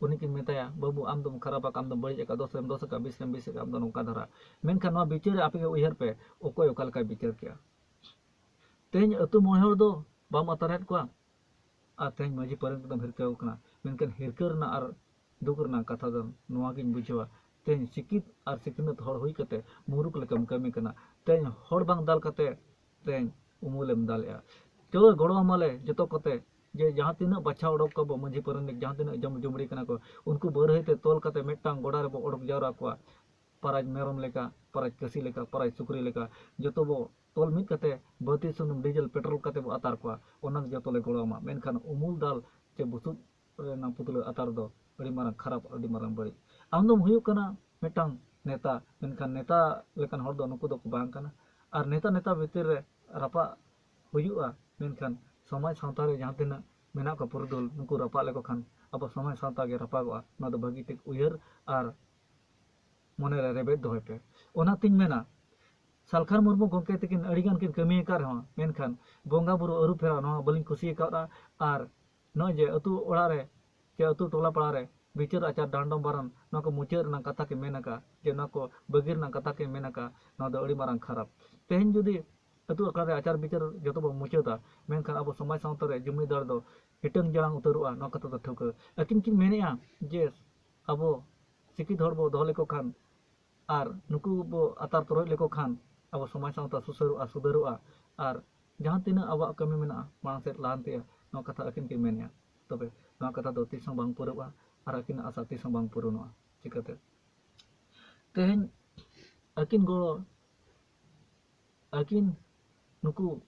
ᱩᱱᱤ ᱠᱤᱱ ᱢᱮᱛᱟᱭᱟ, "ᱵᱟᱹᱵᱩ, ᱟᱢ ᱫᱚᱢ ᱠᱷᱟᱨᱟᱯ ᱟᱠᱟᱫ, ᱟᱢ ᱫᱚᱢ ᱵᱟᱹᱲᱤᱡ ᱟᱠᱟᱫ, ᱫᱚᱥ ᱨᱮᱢ ᱫᱚᱥ ᱟᱠᱟᱫ, ᱵᱤᱥ ᱨᱮᱢ ᱵᱤᱥ ᱟᱠᱟᱫ, ᱟᱢ ᱫᱚ ᱱᱚᱝᱠᱟ ᱫᱷᱟᱨᱟ᱾" ᱢᱮᱱᱠᱷᱟᱱ ᱱᱚᱣᱟ ᱵᱤᱪᱟᱹᱨ ᱨᱮ ᱟᱯᱮ ᱜᱮ ᱩᱭᱦᱟᱹᱨ ᱯᱮ, ᱚᱠᱚᱭ ᱚᱠᱟ ᱞᱮᱠᱟᱭ ᱵᱤᱪᱟᱹᱨ ᱠᱮᱜᱼᱟ? ᱛᱮᱦᱮᱧ ᱟᱹᱛᱩ ᱢᱚᱬᱮ ᱦᱚᱲ ᱫᱚ ᱵᱟᱢ ᱟᱛᱟᱨᱮᱫ ᱠᱚᱣᱟ, ᱟᱨ ᱛᱮᱦᱮᱧ ᱢᱟᱹᱡᱷᱤ ᱯᱟᱨᱟᱱᱤᱠ ᱫᱚᱢ ᱦᱤᱨᱠᱟᱹᱣ ᱠᱟᱱᱟ᱾ ᱢᱮᱱᱠᱷᱟᱱ ᱦᱤᱨᱠᱟᱹ ᱨᱮᱱᱟᱜ ᱟᱨ ᱫᱩᱠ ᱨᱮᱱᱟᱜ ᱠᱟᱛᱷᱟ ᱫᱚ ᱱᱚᱣᱟ ᱜᱤᱧ ᱵᱩᱡᱷᱟᱹᱣᱟ, ᱛᱮᱦᱮᱧ ᱥᱤᱠᱷᱤᱛ ᱟᱨ ᱥᱤᱠᱷᱱᱟᱹᱛ ᱦᱚᱲ ᱦᱩᱭ ᱠᱟᱛᱮ ᱢᱩᱨᱩᱠ ᱞᱮᱠᱟᱢ ᱠᱟᱹᱢᱤ ᱠᱟᱱᱟ᱾ ᱛᱮᱦᱮᱧ ᱦᱚᱲ ᱵᱟᱝ ᱫᱟᱞ ᱠᱟᱛᱮ ᱛᱮᱦᱮᱧ ᱩᱢᱩᱞᱮᱢ ᱫᱟᱞᱮᱜᱼᱟ᱾ ᱪᱚᱞᱚ ᱜᱚᱲᱚ ᱟᱢᱟᱞᱮ ᱡᱚᱛᱚ ᱠᱚᱛᱮ, ᱡᱮ ᱡᱟᱦᱟᱸ ᱛᱤᱱᱟᱹᱜ ᱵᱟᱪᱷᱟᱣ ᱚᱰᱚᱠ ᱠᱚᱵᱚ ᱢᱟᱹᱡᱷᱤ ᱯᱟᱨᱟᱱᱤᱠ, ᱡᱟᱦᱟᱸ ᱛᱤᱱᱟᱹᱜ ᱡᱚᱢ ᱡᱩᱢᱲᱤ ᱠᱟᱱᱟ ᱠᱚ, ᱩᱱᱠᱩ ᱵᱟᱹᱨᱦᱟᱹᱭ ᱛᱮ ᱛᱚᱞ ᱠᱟᱛᱮ ᱢᱤᱫᱴᱟᱝ ᱜᱚᱰᱟ ᱨᱮᱵᱚ ᱚᱰᱚᱠ ᱡᱟᱣᱨᱟ ᱠᱚᱣᱟ᱾ ᱯᱟᱨᱟᱡᱽ ᱢᱮᱨᱚᱢ ᱞᱮᱠᱟ, ᱯᱟᱨᱟᱡᱽ ᱠᱟᱹᱥᱤ ᱞᱮᱠᱟ, ᱯᱟᱨᱟᱡᱽ ᱥᱩᱠᱨᱤ ᱞᱮᱠᱟ ᱡᱚᱛᱚ ᱵᱚ ᱛᱚᱞ ᱢᱤᱫ ᱠᱟᱛᱮ ᱵᱟᱹᱛᱤ ᱥᱩᱱᱩᱢ ᱰᱤᱡᱮᱞ ᱯᱮᱴᱨᱳᱞ ᱠᱟᱛᱮ ᱵᱚ ᱟᱛᱟᱨ ᱠᱚᱣᱟ᱾ ᱚᱱᱟ ᱡᱚᱛᱚ ᱞᱮ ᱜᱚᱲᱚ ᱟᱢᱟ᱾ ᱢᱮᱱᱠᱷᱟᱱ ᱩᱢᱩᱞ ᱫᱟᱞ ᱪᱮ ᱵᱩᱥᱩᱵ ᱨᱮᱱᱟᱜ ᱯᱩᱛᱞᱟᱹ ᱟᱛᱟᱨ ᱫᱚ ᱟᱹᱰᱤ ᱢᱟᱨᱟᱝ ᱠᱷᱟᱨᱟᱯ, ᱟᱹᱰᱤ ᱢᱟᱨᱟᱝ ᱵᱟᱹᱲᱤᱡ᱾ ᱟᱢ ᱫᱚᱢ ᱦᱩᱭᱩᱜ ᱠᱟᱱᱟ ᱢᱤᱫᱴᱟᱝ ᱱᱮᱛᱟ, ᱢᱮᱱᱠᱷᱟᱱ ᱱᱮᱛᱟ ᱞᱮᱠᱟᱱ ᱦᱚᱲ ᱫᱚ ᱱᱩᱠᱩ ᱫᱚᱠᱚ ᱵᱟᱝ ᱠᱟᱱᱟ᱾ ᱟᱨ ᱱᱮᱛᱟ ᱱᱮᱛᱟ ᱵᱷᱤᱛᱤᱨ ᱨᱮ ᱨᱟᱯᱟᱜ ᱦᱩᱭᱩᱜᱼᱟ, ᱢᱮᱱᱠᱷᱟᱱ ᱥᱚᱢᱟᱡᱽ ᱥᱟᱶᱛᱟ ᱨᱮ ᱡᱟᱦᱟᱸ ᱛᱤᱱᱟᱹᱜ ᱢᱮᱱᱟᱜ ᱠᱚᱣᱟ ᱯᱩᱨᱩᱫᱷᱩᱞ, ᱱᱩᱠᱩ ᱨᱟᱯᱟᱜ ᱞᱮᱠᱚ ᱠᱷᱟᱱ ᱟᱵᱚ ᱥᱚᱢᱟᱡᱽ ᱥᱟᱶᱛᱟ ᱜᱮ ᱨᱟᱯᱟᱜᱚᱜᱼᱟ᱾ ᱱᱚᱣᱟ ᱫᱚ ᱵᱷᱟᱹᱜᱤ ᱴᱷᱤᱠ ᱩᱭᱦᱟᱹᱨ ᱟᱨ ᱢᱚᱱᱮ ᱨᱮ ᱨᱮᱵᱮᱫ ᱫᱚᱦᱚᱭ ᱯᱮ᱾ ᱚᱱᱟᱛᱤᱧ ᱢᱮᱱᱟ, ᱥᱟᱞᱠᱷᱟᱱ ᱢᱩᱨᱢᱩ ᱜᱚᱢᱠᱮ ᱛᱟᱹᱠᱤᱱ ᱟᱹᱰᱤ ᱜᱟᱱ ᱠᱤᱱ ᱠᱟᱹᱢᱤ ᱟᱠᱟᱫ ᱨᱮᱦᱚᱸ, ᱢᱮᱱᱠᱷᱟᱱ ᱵᱚᱸᱜᱟ ᱵᱩᱨᱩ ᱟᱹᱨᱩ ᱯᱷᱮᱨᱟᱣ ᱱᱚᱣᱟ ᱵᱟᱹᱞᱤᱧ ᱠᱩᱥᱤ ᱟᱠᱟᱫᱼᱟ᱾ ᱟᱨ ᱱᱚᱜᱼᱚᱭ ᱡᱮ ᱟᱹᱛᱩ ᱚᱲᱟᱜ ᱨᱮ ᱪᱮ ᱟᱹᱛᱩ ᱴᱚᱞᱟ ᱯᱟᱲᱟ ᱨᱮ ᱵᱤᱪᱟᱹᱨ ᱟᱪᱟᱨ ᱰᱟᱸᱰᱚᱢ ᱵᱟᱨᱚᱱ ᱱᱚᱣᱟ ᱠᱚ ᱢᱩᱪᱟᱹᱫ ᱨᱮᱱᱟᱜ ᱠᱟᱛᱷᱟ ᱠᱤᱱ ᱢᱮᱱ ᱟᱠᱟᱫ, ᱡᱮ ᱱᱚᱣᱟ ᱠᱚ ᱵᱟᱹᱜᱤ ᱨᱮᱱᱟᱜ ᱠᱟᱛᱷᱟ ᱠᱤᱱ ᱢᱮᱱ ᱟᱠᱟᱫ, ᱱᱚᱣᱟ ᱫᱚ ᱟᱹᱰᱤ ᱢᱟᱨᱟᱝ ᱠᱷᱟᱨᱟᱯ᱾ ᱛᱮᱦᱮᱧ ᱡᱩᱫᱤ ᱟᱹᱛᱩ ᱟᱠᱷᱲᱟ ᱨᱮ ᱟᱪᱟᱨ ᱵᱤᱪᱟᱹᱨ ᱡᱚᱛᱚ ᱵᱚᱱ ᱢᱩᱪᱟᱹᱫᱟ, ᱢᱮᱱᱠᱷᱟᱱ ᱟᱵᱚ ᱥᱚᱢᱟᱡᱽ ᱥᱟᱶᱛᱟ ᱨᱮ ᱡᱩᱢᱤᱫᱟᱨ ᱫᱚ ᱦᱤᱴᱟᱹᱝ ᱡᱟᱲᱟᱝ ᱩᱛᱟᱹᱨᱚᱜᱼᱟ, ᱱᱚᱣᱟ ᱠᱟᱛᱷᱟ ᱫᱚ ᱴᱷᱟᱹᱣᱠᱟᱹ᱾ ᱟᱹᱠᱤᱱ ᱠᱤᱱ ᱢᱮᱱᱮᱜᱼᱟ ᱡᱮ ᱟᱵᱚ ᱥᱤᱠᱠᱷᱤᱛ ᱦᱚᱲ ᱵᱚ ᱫᱚᱦᱚ ᱞᱮᱠᱚ ᱠᱷᱟᱱ ᱟᱨ ᱱᱩᱠᱩ ᱵᱚ ᱟᱛᱟᱨ ᱛᱚᱨᱚᱡ ᱞᱮᱠᱚ ᱠᱷᱟᱱ ᱟᱵᱚ ᱥᱚᱢᱟᱡᱽ ᱥᱟᱶᱛᱟ ᱥᱩᱥᱟᱹᱨᱚᱜᱼᱟ, ᱥᱩᱫᱷᱟᱹᱨᱚᱜᱼᱟ, ᱟᱨ ᱡᱟᱦᱟᱸ ᱛᱤᱱᱟᱹᱜ ᱟᱵᱚᱣᱟᱜ ᱠᱟᱹᱢᱤ ᱢᱮᱱᱟᱜᱼᱟ ᱢᱟᱲᱟᱝ ᱥᱮᱫ ᱞᱟᱦᱟᱱᱛᱤᱜᱼᱟ, ᱱᱚᱣᱟ ᱠᱟᱛᱷᱟ ᱟᱹᱠᱤᱱ ᱠᱤᱱ ᱢᱮᱱᱮᱜᱼᱟ᱾ ᱛᱚᱵᱮ ᱱᱚᱣᱟ ᱠᱟᱛᱷᱟ ᱫᱚ ᱛᱤᱥ ᱦᱚᱸ ᱵᱟᱝ ᱯᱩᱨᱟᱹᱜᱼᱟ ᱟᱨ ᱟᱹᱠᱤᱱᱟᱜ ᱟᱥᱟ ᱛᱤᱥ ᱦᱚᱸ ᱵᱟᱝ ᱯᱩᱨᱚᱱᱚᱜᱼᱟ᱾ ᱪᱤᱠᱟᱹᱛᱮ? ᱛᱮᱦᱮᱧ ᱟᱹᱠᱤᱱ ᱜᱚᱲᱚ, ᱟᱹᱠᱤᱱ ᱱᱩᱠᱩ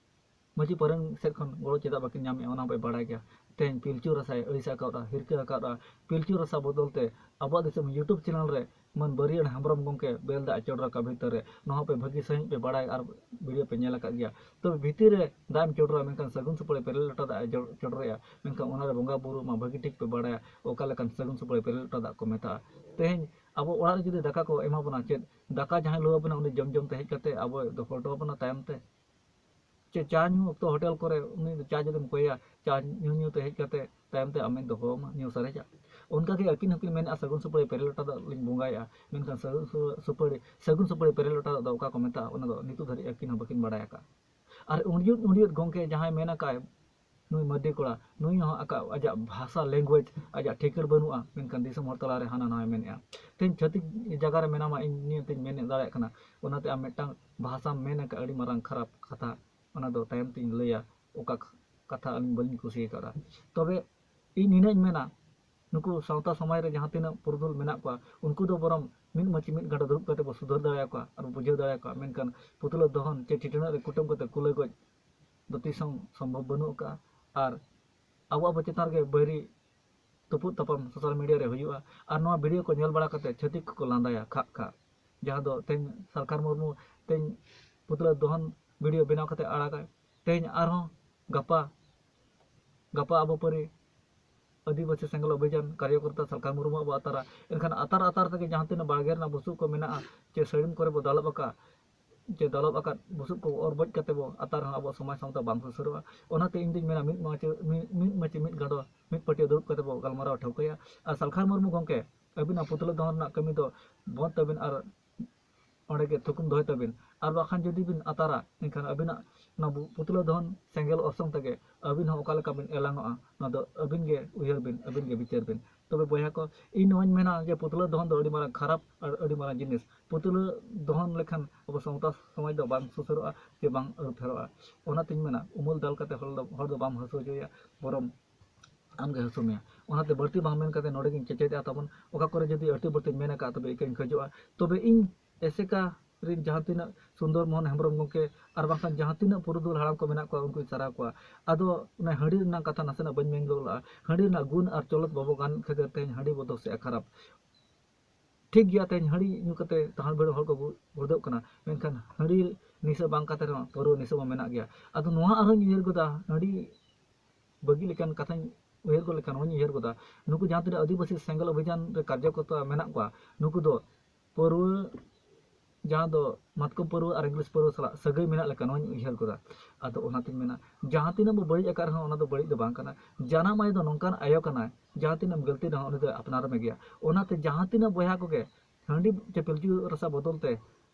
ᱢᱟᱹᱡᱷᱤ ᱯᱟᱨᱟᱱᱤᱠ ᱥᱮᱫ ᱠᱷᱚᱱ ᱜᱚᱲᱚ ᱪᱮᱫᱟᱜ ᱵᱟᱹᱠᱤᱱ ᱧᱟᱢᱮᱜᱼᱟ, ᱚᱱᱟ ᱦᱚᱸᱯᱮ ᱵᱟᱲᱟᱭ ᱜᱮᱭᱟ᱾ ᱛᱮᱦᱮᱧ ᱯᱤᱞᱪᱩ ᱨᱟᱥᱟᱭ ᱟᱹᱲᱤᱥ ᱟᱠᱟᱫᱼᱟ, ᱦᱤᱨᱠᱟᱹ ᱟᱠᱟᱫᱼᱟ᱾ ᱯᱤᱞᱪᱩ ᱨᱟᱥᱟ ᱵᱚᱫᱚᱞ ᱛᱮ ᱟᱵᱚᱣᱟᱜ ᱫᱤᱥᱚᱢ YouTube channel ᱨᱮ ᱢᱟᱹᱱ ᱵᱟᱹᱨᱤᱭᱟᱹᱲ ᱦᱮᱢᱵᱨᱚᱢ ᱜᱚᱢᱠᱮ ᱵᱮᱞ ᱫᱟᱜ ᱪᱚᱰᱚᱨ ᱟᱠᱟᱫ ᱵᱷᱤᱛᱟᱹᱨ ᱨᱮ, ᱱᱚᱣᱟ ᱦᱚᱸᱯᱮ ᱵᱷᱟᱹᱜᱤ ᱥᱟᱺᱦᱤᱡ ᱯᱮ ᱵᱟᱲᱟᱭ ᱟᱨ video ᱯᱮ ᱧᱮᱞ ᱟᱠᱟᱫ ᱜᱮᱭᱟ᱾ ᱛᱚᱵᱮ ᱵᱷᱤᱛᱤᱨ ᱨᱮ ᱫᱟᱜ ᱮᱢ ᱪᱚᱰᱚᱨᱟ, ᱢᱮᱱᱠᱷᱟᱱ ᱥᱟᱹᱜᱩᱱ ᱥᱩᱯᱟᱹᱲᱤ ᱯᱮᱨᱮᱞ ᱞᱚᱴᱟ ᱫᱟᱜ ᱮ ᱡᱚ-, ᱪᱚᱰᱚᱨᱮᱜᱼᱟ, ᱢᱮᱱᱠᱷᱟᱱ ᱚᱱᱟ ᱨᱮ ᱵᱚᱸᱜᱟ ᱵᱩᱨᱩ ᱢᱟ ᱵᱷᱟᱹᱜᱤ ᱴᱷᱤᱠ ᱯᱮ ᱵᱟᱲᱟᱭᱟ ᱚᱠᱟ ᱞᱮᱠᱟᱱ ᱥᱟᱹᱜᱩᱱ ᱥᱩᱯᱟᱹᱲᱤ ᱯᱮᱨᱮᱞ ᱞᱚᱴᱟ ᱫᱟᱜ ᱠᱚ ᱢᱮᱛᱟᱜᱼᱟ᱾ ᱛᱮᱦᱮᱧ ᱟᱵᱚ ᱚᱲᱟᱜ ᱨᱮ ᱡᱩᱫᱤ ᱫᱟᱠᱟ ᱠᱚ ᱮᱢᱟ ᱵᱚᱱᱟ, ᱪᱮᱫ ᱫᱟᱠᱟ ᱡᱟᱦᱟᱸᱭ ᱞᱩ ᱟᱵᱚᱱᱟ ᱩᱱᱤ ᱡᱚᱢ ᱡᱚᱢ ᱛᱮ ᱦᱮᱡ ᱠᱟᱛᱮ ᱟᱵᱚᱭ ᱫᱚᱦᱚ ᱦᱚᱴᱚ ᱟᱵᱚᱱᱟ ᱛᱟᱭᱚᱢ ᱛᱮ? ᱪᱮ ᱪᱟ ᱧᱩ ᱚᱠᱛᱚ ᱦᱳᱴᱮᱞ ᱠᱚᱨᱮ ᱩᱱᱤ ᱫᱚ ᱪᱟ ᱡᱩᱫᱤᱢ ᱠᱚᱭᱟ, ᱪᱟ ᱧᱩ ᱧᱩ ᱛᱮ ᱦᱮᱡ ᱠᱟᱛᱮ ᱛᱟᱭᱚᱢ ᱛᱮ ᱟᱢᱮ ᱫᱚᱦᱚ ᱟᱢᱟ ᱧᱩ ᱥᱟᱨᱮᱡᱟ? ᱚᱱᱠᱟ ᱜᱮ ᱟᱹᱠᱤᱱ ᱦᱚᱸᱠᱤᱱ ᱢᱮᱱᱮᱫᱼᱟ, "ᱥᱟᱹᱜᱩᱱ ᱥᱩᱯᱟᱹᱲᱤ ᱯᱮᱨᱮᱞ ᱞᱚᱴᱟ ᱫᱟᱜ ᱞᱤᱧ ᱵᱚᱸᱜᱟᱭᱮᱫᱼᱟ", ᱢᱮᱱᱠᱷᱟᱱ ᱥᱟᱹᱜᱩᱱ ᱥᱩ-, ᱥᱩᱯᱟᱹᱲᱤ, ᱥᱟᱹᱜᱩᱱ ᱥᱩᱯᱟᱹᱲᱤ ᱯᱮᱨᱮᱞ ᱞᱚᱴᱟ ᱫᱟᱜ ᱫᱚ ᱚᱠᱟ ᱠᱚ ᱢᱮᱛᱟᱜᱼᱟ, ᱚᱱᱟ ᱫᱚ ᱱᱤᱛᱚᱜ ᱫᱷᱟᱹᱨᱤᱡ ᱟᱹᱠᱤᱱ ᱦᱚᱸ ᱵᱟᱹᱠᱤᱱ ᱵᱟᱲᱟᱭ ᱟᱠᱟᱫᱼᱟ᱾ ᱟᱨ ᱩᱱᱤᱭᱩᱫ ᱩᱱᱤᱭᱩᱫ ᱜᱚᱢᱠᱮ ᱡᱟᱦᱟᱸᱭ ᱢᱮᱱ ᱟᱠᱟᱫ, ᱱᱩᱭ ᱢᱟᱹᱨᱰᱤ ᱠᱚᱲᱟ, ᱱᱩᱭ ᱦᱚᱸ ᱟᱠᱟ-, ᱟᱡᱟᱜ ᱵᱷᱟᱥᱟ, language, ᱟᱡᱟᱜ ᱴᱷᱤᱠᱟᱹᱲ ᱵᱟᱹᱱᱩᱜᱼᱟ, ᱢᱮᱱᱠᱷᱟᱱ ᱫᱤᱥᱚᱢ ᱦᱚᱲ ᱛᱟᱞᱟᱨᱮ ᱦᱟᱱᱟ ᱱᱟᱣᱟᱭ ᱢᱮᱱᱮᱫᱼᱟ᱾ ᱛᱮᱦᱮᱧ ᱪᱷᱟᱹᱛᱤᱠ ᱡᱟᱭᱜᱟ ᱨᱮ ᱢᱮᱱᱟᱢᱟ, ᱤᱧ ᱱᱤᱭᱟᱹ ᱛᱤᱧ ᱢᱮᱱ ᱫᱟᱲᱮᱭᱟᱜ ᱠᱟᱱᱟ, ᱚᱱᱟᱛᱮ ᱟᱢ ᱢᱤᱫᱴᱟᱝ ᱵᱷᱟᱥᱟᱢ ᱢᱮᱱ ᱟᱠᱟᱫ, ᱟᱹᱰᱤ ᱢᱟᱨᱟᱝ ᱠᱷᱟᱨᱟᱯ ᱠᱟᱛᱷᱟ, ᱚᱱᱟ ᱫᱚ ᱛᱟᱭᱚᱢ ᱛᱤᱧ ᱞᱟᱹᱭᱟ, ᱚᱠᱟ ᱠᱷ-, ᱠᱟᱛᱷᱟ ᱟᱹᱞᱤᱧ ᱵᱟᱹᱞᱤᱧ ᱠᱩᱥᱤ ᱟᱠᱟᱫᱟ᱾ ᱛᱚᱵᱮ ᱤᱧ ᱱᱤᱱᱟᱹᱜ ᱤᱧ ᱢᱮᱱᱟ, ᱱᱩᱠᱩ ᱥᱟᱶᱛᱟ ᱥᱚᱢᱟᱡᱽ ᱨᱮ ᱡᱟᱦᱟᱸ ᱛᱤᱱᱟᱹᱜ ᱯᱩᱨᱩᱫᱷᱩᱞ ᱢᱮᱱᱟᱜ ᱠᱚᱣᱟ, ᱩᱱᱠᱩ ᱫᱚ ᱵᱚᱨᱚᱝ ᱢᱤᱫ ᱢᱟᱹᱪᱤ ᱢᱤᱫ ᱜᱟᱸᱰᱚ ᱫᱩᱲᱩᱵ ᱠᱟᱛᱮ ᱵᱚ ᱥᱩᱫᱷᱟᱹᱨ ᱫᱟᱲᱮᱭᱟᱠᱚᱣᱟ ᱟᱨ ᱵᱩᱡᱷᱟᱹᱣ ᱫᱟᱲᱮᱭᱟᱠᱚᱣᱟ᱾ ᱢᱮᱱᱠᱷᱟᱱ ᱯᱩᱛᱞᱟᱹ ᱫᱚᱦᱚᱱ ᱪᱮ ᱴᱤᱴᱱᱟᱹᱜ ᱨᱮ ᱠᱩᱴᱟᱹᱢ ᱠᱟᱛᱮ ᱠᱩᱞᱟᱹᱭ ᱜᱚᱡ ᱫᱚ ᱛᱤᱥ ᱦᱚᱸ ᱥᱚᱢᱵᱷᱚᱵ ᱵᱟᱹᱱᱩᱜ ᱟᱠᱟᱫᱼᱟ᱾ ᱟᱨ ᱟᱵᱚ ᱟᱵᱚ ᱪᱮᱛᱟᱱ ᱨᱮᱜᱮ ᱵᱟᱹᱭᱨᱤ ᱛᱩᱯᱩᱫ ᱛᱟᱯᱟᱢ ᱥᱳᱥᱟᱞ ᱢᱤᱰᱤᱭᱟ ᱨᱮ ᱦᱩᱭᱩᱜᱼᱟ᱾ ᱟᱨ ᱱᱚᱣᱟ ᱵᱷᱤᱰᱤᱭᱳ ᱠᱚ ᱧᱮᱞ ᱵᱟᱲᱟ ᱠᱟᱛᱮ ᱪᱷᱟᱹᱛᱤᱠ ᱠᱚᱠᱚ ᱞᱟᱸᱫᱟᱭᱟ ᱠᱷᱟᱜ ᱠᱷᱟᱜ, ᱡᱟᱦᱟᱸ ᱫᱚ ᱛᱮᱦᱮᱧ ᱥᱟᱞᱠᱷᱟᱱ ᱢᱩᱨᱢᱩ ᱛᱮᱦᱮᱧ ᱯᱩᱛᱞᱟᱹ ᱫᱚᱦᱚᱱ ᱵᱷᱤᱰᱤᱭᱳ ᱵᱮᱱᱟᱣ ᱠᱟᱛᱮ ᱟᱲᱟᱜᱟᱭ, ᱛᱮᱦᱮᱧ ᱟᱨᱦᱚᱸ ᱜᱟᱯᱟ ᱜᱟᱯᱟ ᱟᱵᱚ ᱯᱟᱹᱨᱤ ᱟᱹᱫᱤᱵᱟᱹᱥᱤ ᱥᱮᱸᱜᱮᱞ ᱚᱵᱷᱤᱡᱟᱱ ᱠᱟᱨᱭᱚᱠᱚᱨᱛᱟ ᱥᱟᱞᱠᱷᱟᱱ ᱢᱩᱨᱢᱩ ᱟᱵᱚ ᱟᱛᱟᱨᱟ᱾ ᱮᱱᱠᱷᱟᱱ ᱟᱛᱟᱨ ᱟᱛᱟᱨ ᱛᱮᱜᱮ ᱡᱟᱦᱟᱸ ᱛᱤᱱᱟᱹᱜ ᱵᱟᱲᱜᱮ ᱨᱮᱱᱟᱜ ᱵᱩᱥᱩᱵ ᱠᱚ ᱢᱮᱱᱟᱜᱼᱟ, ᱪᱮ ᱥᱟᱹᱲᱤᱢ ᱠᱚᱨᱮ ᱵᱚ ᱫᱟᱞᱚᱵ ᱟᱠᱟᱫ, ᱪᱮ ᱫᱟᱞᱚᱵ ᱟᱠᱟᱫ ᱵᱩᱥᱩᱵ ᱠᱚ ᱚᱨ ᱵᱚᱡ ᱠᱟᱛᱮ ᱵᱚ ᱟᱛᱟᱨ ᱨᱮᱦᱚᱸ ᱟᱵᱚ ᱥᱚᱢᱟᱡᱽ ᱥᱟᱶᱛᱟ ᱵᱟᱝ ᱥᱩᱥᱟᱹᱨᱚᱜᱼᱟ᱾ ᱚᱱᱟᱛᱮ ᱤᱧ ᱫᱩᱧ ᱢᱮᱱᱟ, ᱢᱤᱫ ᱢᱟᱹᱪᱤ ᱢᱤᱫ, ᱢᱤᱫ ᱢᱟᱹᱪᱤ ᱢᱤᱫ ᱜᱟᱸᱰᱚ ᱢᱤᱫ ᱯᱟᱹᱴᱭᱟᱹ ᱫᱩᱲᱩᱵ ᱠᱟᱛᱮ ᱵᱚ ᱜᱟᱞᱢᱟᱨᱟᱣ ᱴᱷᱟᱹᱣᱠᱟᱹᱭᱟ᱾ ᱟᱨ ᱥᱟᱞᱠᱷᱟᱱ ᱢᱩᱨᱢᱩ ᱜᱚᱢᱠᱮ, ᱟᱹᱵᱤᱱᱟᱜ ᱯᱩᱛᱞᱟᱹ ᱫᱚᱦᱚ ᱨᱮᱱᱟᱜ ᱠᱟᱹᱢᱤ ᱫᱚ ᱵᱚᱱᱫ ᱛᱟᱹᱵᱤᱱ ᱟᱨ ᱚᱸᱰᱮ ᱜᱮ ᱛᱷᱩᱠᱩᱢ ᱫᱚᱦᱚᱭ ᱛᱟᱹᱵᱤᱱ᱾ ᱟᱨ ᱵᱟᱠᱷᱟᱱ ᱡᱩᱫᱤ ᱵᱤᱱ ᱟᱛᱟᱨᱟ, ᱮᱱᱠᱷᱟᱱ ᱟᱹᱵᱤᱱᱟᱜ ᱚᱱᱟ ᱵᱩ-, ᱯᱩᱛᱞᱟᱹ ᱫᱚᱦᱚᱱ ᱥᱮᱸᱜᱮᱞ ᱚᱨᱥᱚᱝ ᱛᱮᱜᱮ ᱟᱹᱵᱤᱱ ᱦᱚᱸ ᱚᱠᱟ ᱞᱮᱠᱟ ᱵᱤᱱ ᱮᱞᱟᱝᱚᱜᱼᱟ, ᱱᱚᱣᱟ ᱫᱚ ᱟᱹᱵᱤᱱ ᱜᱮ ᱩᱭᱦᱟᱹᱨ ᱵᱤᱱ, ᱟᱹᱵᱤᱱ ᱜᱮ ᱵᱤᱪᱟᱹᱨ ᱵᱤᱱ᱾ ᱛᱚᱵᱮ ᱵᱚᱭᱦᱟ ᱠᱚ, ᱤᱧ ᱱᱚᱣᱟᱧ ᱢᱮᱱᱟ ᱡᱮ ᱯᱩᱛᱞᱟᱹ ᱫᱚᱦᱚᱱ ᱫᱚ ᱟᱹᱰᱤ ᱢᱟᱨᱟᱝ ᱠᱷᱟᱨᱟᱯ ᱟᱨ ᱟᱹᱰᱤ ᱢᱟᱨᱟᱝ ᱡᱤᱱᱤᱥ᱾ ᱯᱩᱛᱞᱟᱹ ᱫᱚᱦᱚᱱ ᱞᱮᱠᱷᱟᱱ ᱟᱵᱚ ᱥᱟᱶᱛᱟ ᱥᱚᱢᱟᱡᱽ ᱫᱚ ᱵᱟᱝ ᱥᱩᱥᱟᱹᱨᱚᱜᱼᱟ ᱪᱮ ᱵᱟᱝ ᱟᱹᱨᱩ ᱯᱷᱮᱨᱚᱜᱼᱟ᱾ ᱚᱱᱟᱛᱤᱧ ᱢᱮᱱᱟ, ᱩᱢᱩᱞ ᱫᱟᱞ ᱠᱟᱛᱮ ᱦᱚᱲ ᱫᱚ, ᱦᱚᱲ ᱫᱚ ᱵᱟᱢ ᱦᱟᱹᱥᱩ ᱦᱚᱪᱚᱭᱟ, ᱵᱚᱨᱚᱝ ᱟᱢᱜᱮ ᱦᱟᱹᱥᱩ ᱢᱮᱭᱟ᱾ ᱚᱱᱟᱛᱮ ᱵᱟᱹᱲᱛᱤ ᱵᱟᱝ ᱢᱮᱱ ᱠᱟᱛᱮ ᱱᱚᱰᱮ ᱜᱤᱧ ᱠᱮᱪᱮᱫᱮᱜᱼᱟ ᱛᱟᱵᱚᱱ᱾ ᱚᱠᱟ ᱠᱚᱨᱮ ᱡᱩᱫᱤ ᱟᱹᱲᱛᱤ ᱵᱟᱹᱲᱛᱤᱧ ᱢᱮᱱ ᱟᱠᱟᱫ, ᱛᱚᱵᱮ ᱤᱠᱟᱹᱧ ᱠᱷᱚᱡᱚᱜᱼᱟ᱾ ᱛᱚᱵᱮ ᱤᱧ ᱮᱥᱮᱠᱟ ᱨᱮᱱ ᱡᱟᱦᱟᱸ ᱛᱤᱱᱟᱹᱜ ᱥᱩᱱᱫᱚᱨ ᱢᱳᱦᱚᱱ ᱦᱮᱢᱵᱨᱚᱢ ᱜᱚᱢᱠᱮ ᱟᱨ ᱵᱟᱝᱠᱷᱟᱱ ᱡᱟᱦᱟᱸ ᱛᱤᱱᱟᱹᱜ ᱯᱩᱨᱩᱫᱷᱩᱞ ᱦᱟᱲᱟᱢ ᱠᱚ ᱢᱮᱱᱟᱜ ᱠᱚᱣᱟ, ᱩᱱᱠᱩᱧ ᱥᱟᱨᱦᱟᱣ ᱠᱚᱣᱟ᱾ ᱟᱫᱚ ᱚᱱᱟ ᱦᱟᱺᱰᱤ ᱨᱮᱱᱟᱜ ᱠᱟᱛᱷᱟ ᱱᱟᱥᱮᱱᱟᱜ ᱵᱟᱹᱧ ᱢᱮᱱ ᱜᱚᱫ ᱞᱟᱜᱼᱟ᱾ ᱦᱟᱺᱰᱤ ᱨᱮᱱᱟᱜ ᱜᱩᱱ ᱟᱨ ᱪᱚᱞᱚᱛ ᱵᱟᱵᱚ ᱜᱟᱱ ᱠᱷᱟᱹᱛᱤᱨ ᱛᱮᱦᱮᱧ ᱦᱟᱺᱰᱤ ᱵᱚ ᱫᱚᱥᱮᱜᱼᱟ ᱠᱷᱟᱨᱟᱯ᱾ ᱴᱷᱤᱠ ᱜᱮᱭᱟ, ᱛᱮᱦᱮᱧ ᱦᱟᱺᱰᱤ ᱧᱩ ᱠᱟᱛᱮ ᱛᱟᱦᱟᱲ ᱵᱷᱤᱲ ᱦᱚᱲ ᱠᱚ ᱜᱩ-, ᱜᱩᱲᱫᱟᱹᱜ ᱠᱟᱱᱟ, ᱢᱮᱱᱠᱷᱟᱱ ᱦᱟᱺᱰᱤ ᱱᱤᱥᱟᱹ ᱵᱟᱝ ᱠᱟᱛᱮ ᱨᱮᱦᱚᱸ ᱯᱟᱹᱣᱨᱟᱹ ᱱᱤᱥᱟᱹ ᱢᱟ ᱢᱮᱱᱟᱜ ᱜᱮᱭᱟ᱾ ᱟᱫᱚ ᱱᱚᱣᱟ ᱟᱨᱦᱚᱸᱧ ᱩᱭᱦᱟᱹᱨ ᱜᱚᱫᱟ, ᱦᱟᱺᱰᱤ ᱵᱟᱹᱜᱤ ᱞᱮᱠᱟᱱ ᱠᱟᱛᱷᱟᱧ ᱩᱭᱦᱟᱹᱨ ᱜᱚᱫ ᱞᱮᱠᱷᱟᱱ ᱱᱚᱣᱟᱧ ᱩᱭᱦᱟᱹᱨ ᱜᱚᱫᱟ, ᱱᱩᱠᱩ ᱡᱟᱦᱟᱸ ᱛᱤᱱᱟᱹᱜ ᱟᱹᱫᱤᱵᱟᱹᱥᱤ ᱥᱮᱸᱜᱮᱞ ᱚᱵᱷᱤᱡᱟᱱ ᱨᱮ ᱠᱟᱨᱡᱚᱠᱚᱨᱛᱟ ᱢᱮᱱᱟᱜ ᱠᱚᱣᱟ, ᱱᱩᱠᱩ ᱫᱚ ᱯᱟᱹᱣᱨᱟᱹ, ᱡᱟᱦᱟᱸ ᱫᱚ ᱢᱟᱛᱠᱚᱢ ᱯᱟᱹᱣᱨᱟᱹ ᱟᱨ ᱤᱝᱞᱤᱥ ᱯᱟᱹᱣᱨᱟᱹ ᱥᱟᱞᱟᱜ ᱥᱟᱹᱜᱟᱹᱭ ᱢᱮᱱᱟᱜ ᱞᱮᱠᱟ ᱱᱚᱣᱟᱧ ᱩᱭᱦᱟᱹᱨ ᱜᱚᱫᱟ᱾ ᱟᱫᱚ ᱚᱱᱟᱛᱤᱧ ᱢᱮᱱᱟ, ᱡᱟᱦᱟᱸ ᱛᱤᱱᱟᱹᱜ ᱵᱚ ᱵᱟᱹᱲᱤᱡ ᱟᱠᱟᱫ ᱨᱮᱦᱚᱸ, ᱚᱱᱟ ᱫᱚ ᱵᱟᱹᱲᱤᱡ ᱫᱚ ᱵᱟᱝ ᱠᱟᱱᱟ᱾ ᱡᱟᱱᱟᱢ ᱟᱭᱳ ᱫᱚ ᱱᱚᱝᱠᱟᱱ ᱟᱭᱳ ᱠᱟᱱᱟᱭ, ᱡᱟᱦᱟᱸ ᱛᱤᱱᱟᱹᱜ ᱮᱢ ᱜᱟᱹᱞᱛᱤ ᱨᱮᱦᱚᱸ ᱩᱱᱤ ᱫᱚ ᱟᱯᱱᱟᱨ ᱢᱮ ᱜᱮᱭᱟ᱾ ᱚᱱᱟᱛᱮ ᱡᱟᱦᱟᱸ ᱛᱤᱱᱟᱹᱜ ᱵᱚᱭᱦᱟ ᱠᱚᱜᱮ ᱦᱟᱺᱰᱤ ᱪᱮ ᱯᱤᱞᱪᱩ ᱨᱟᱥᱟ ᱵᱚᱫᱚᱞ ᱛᱮ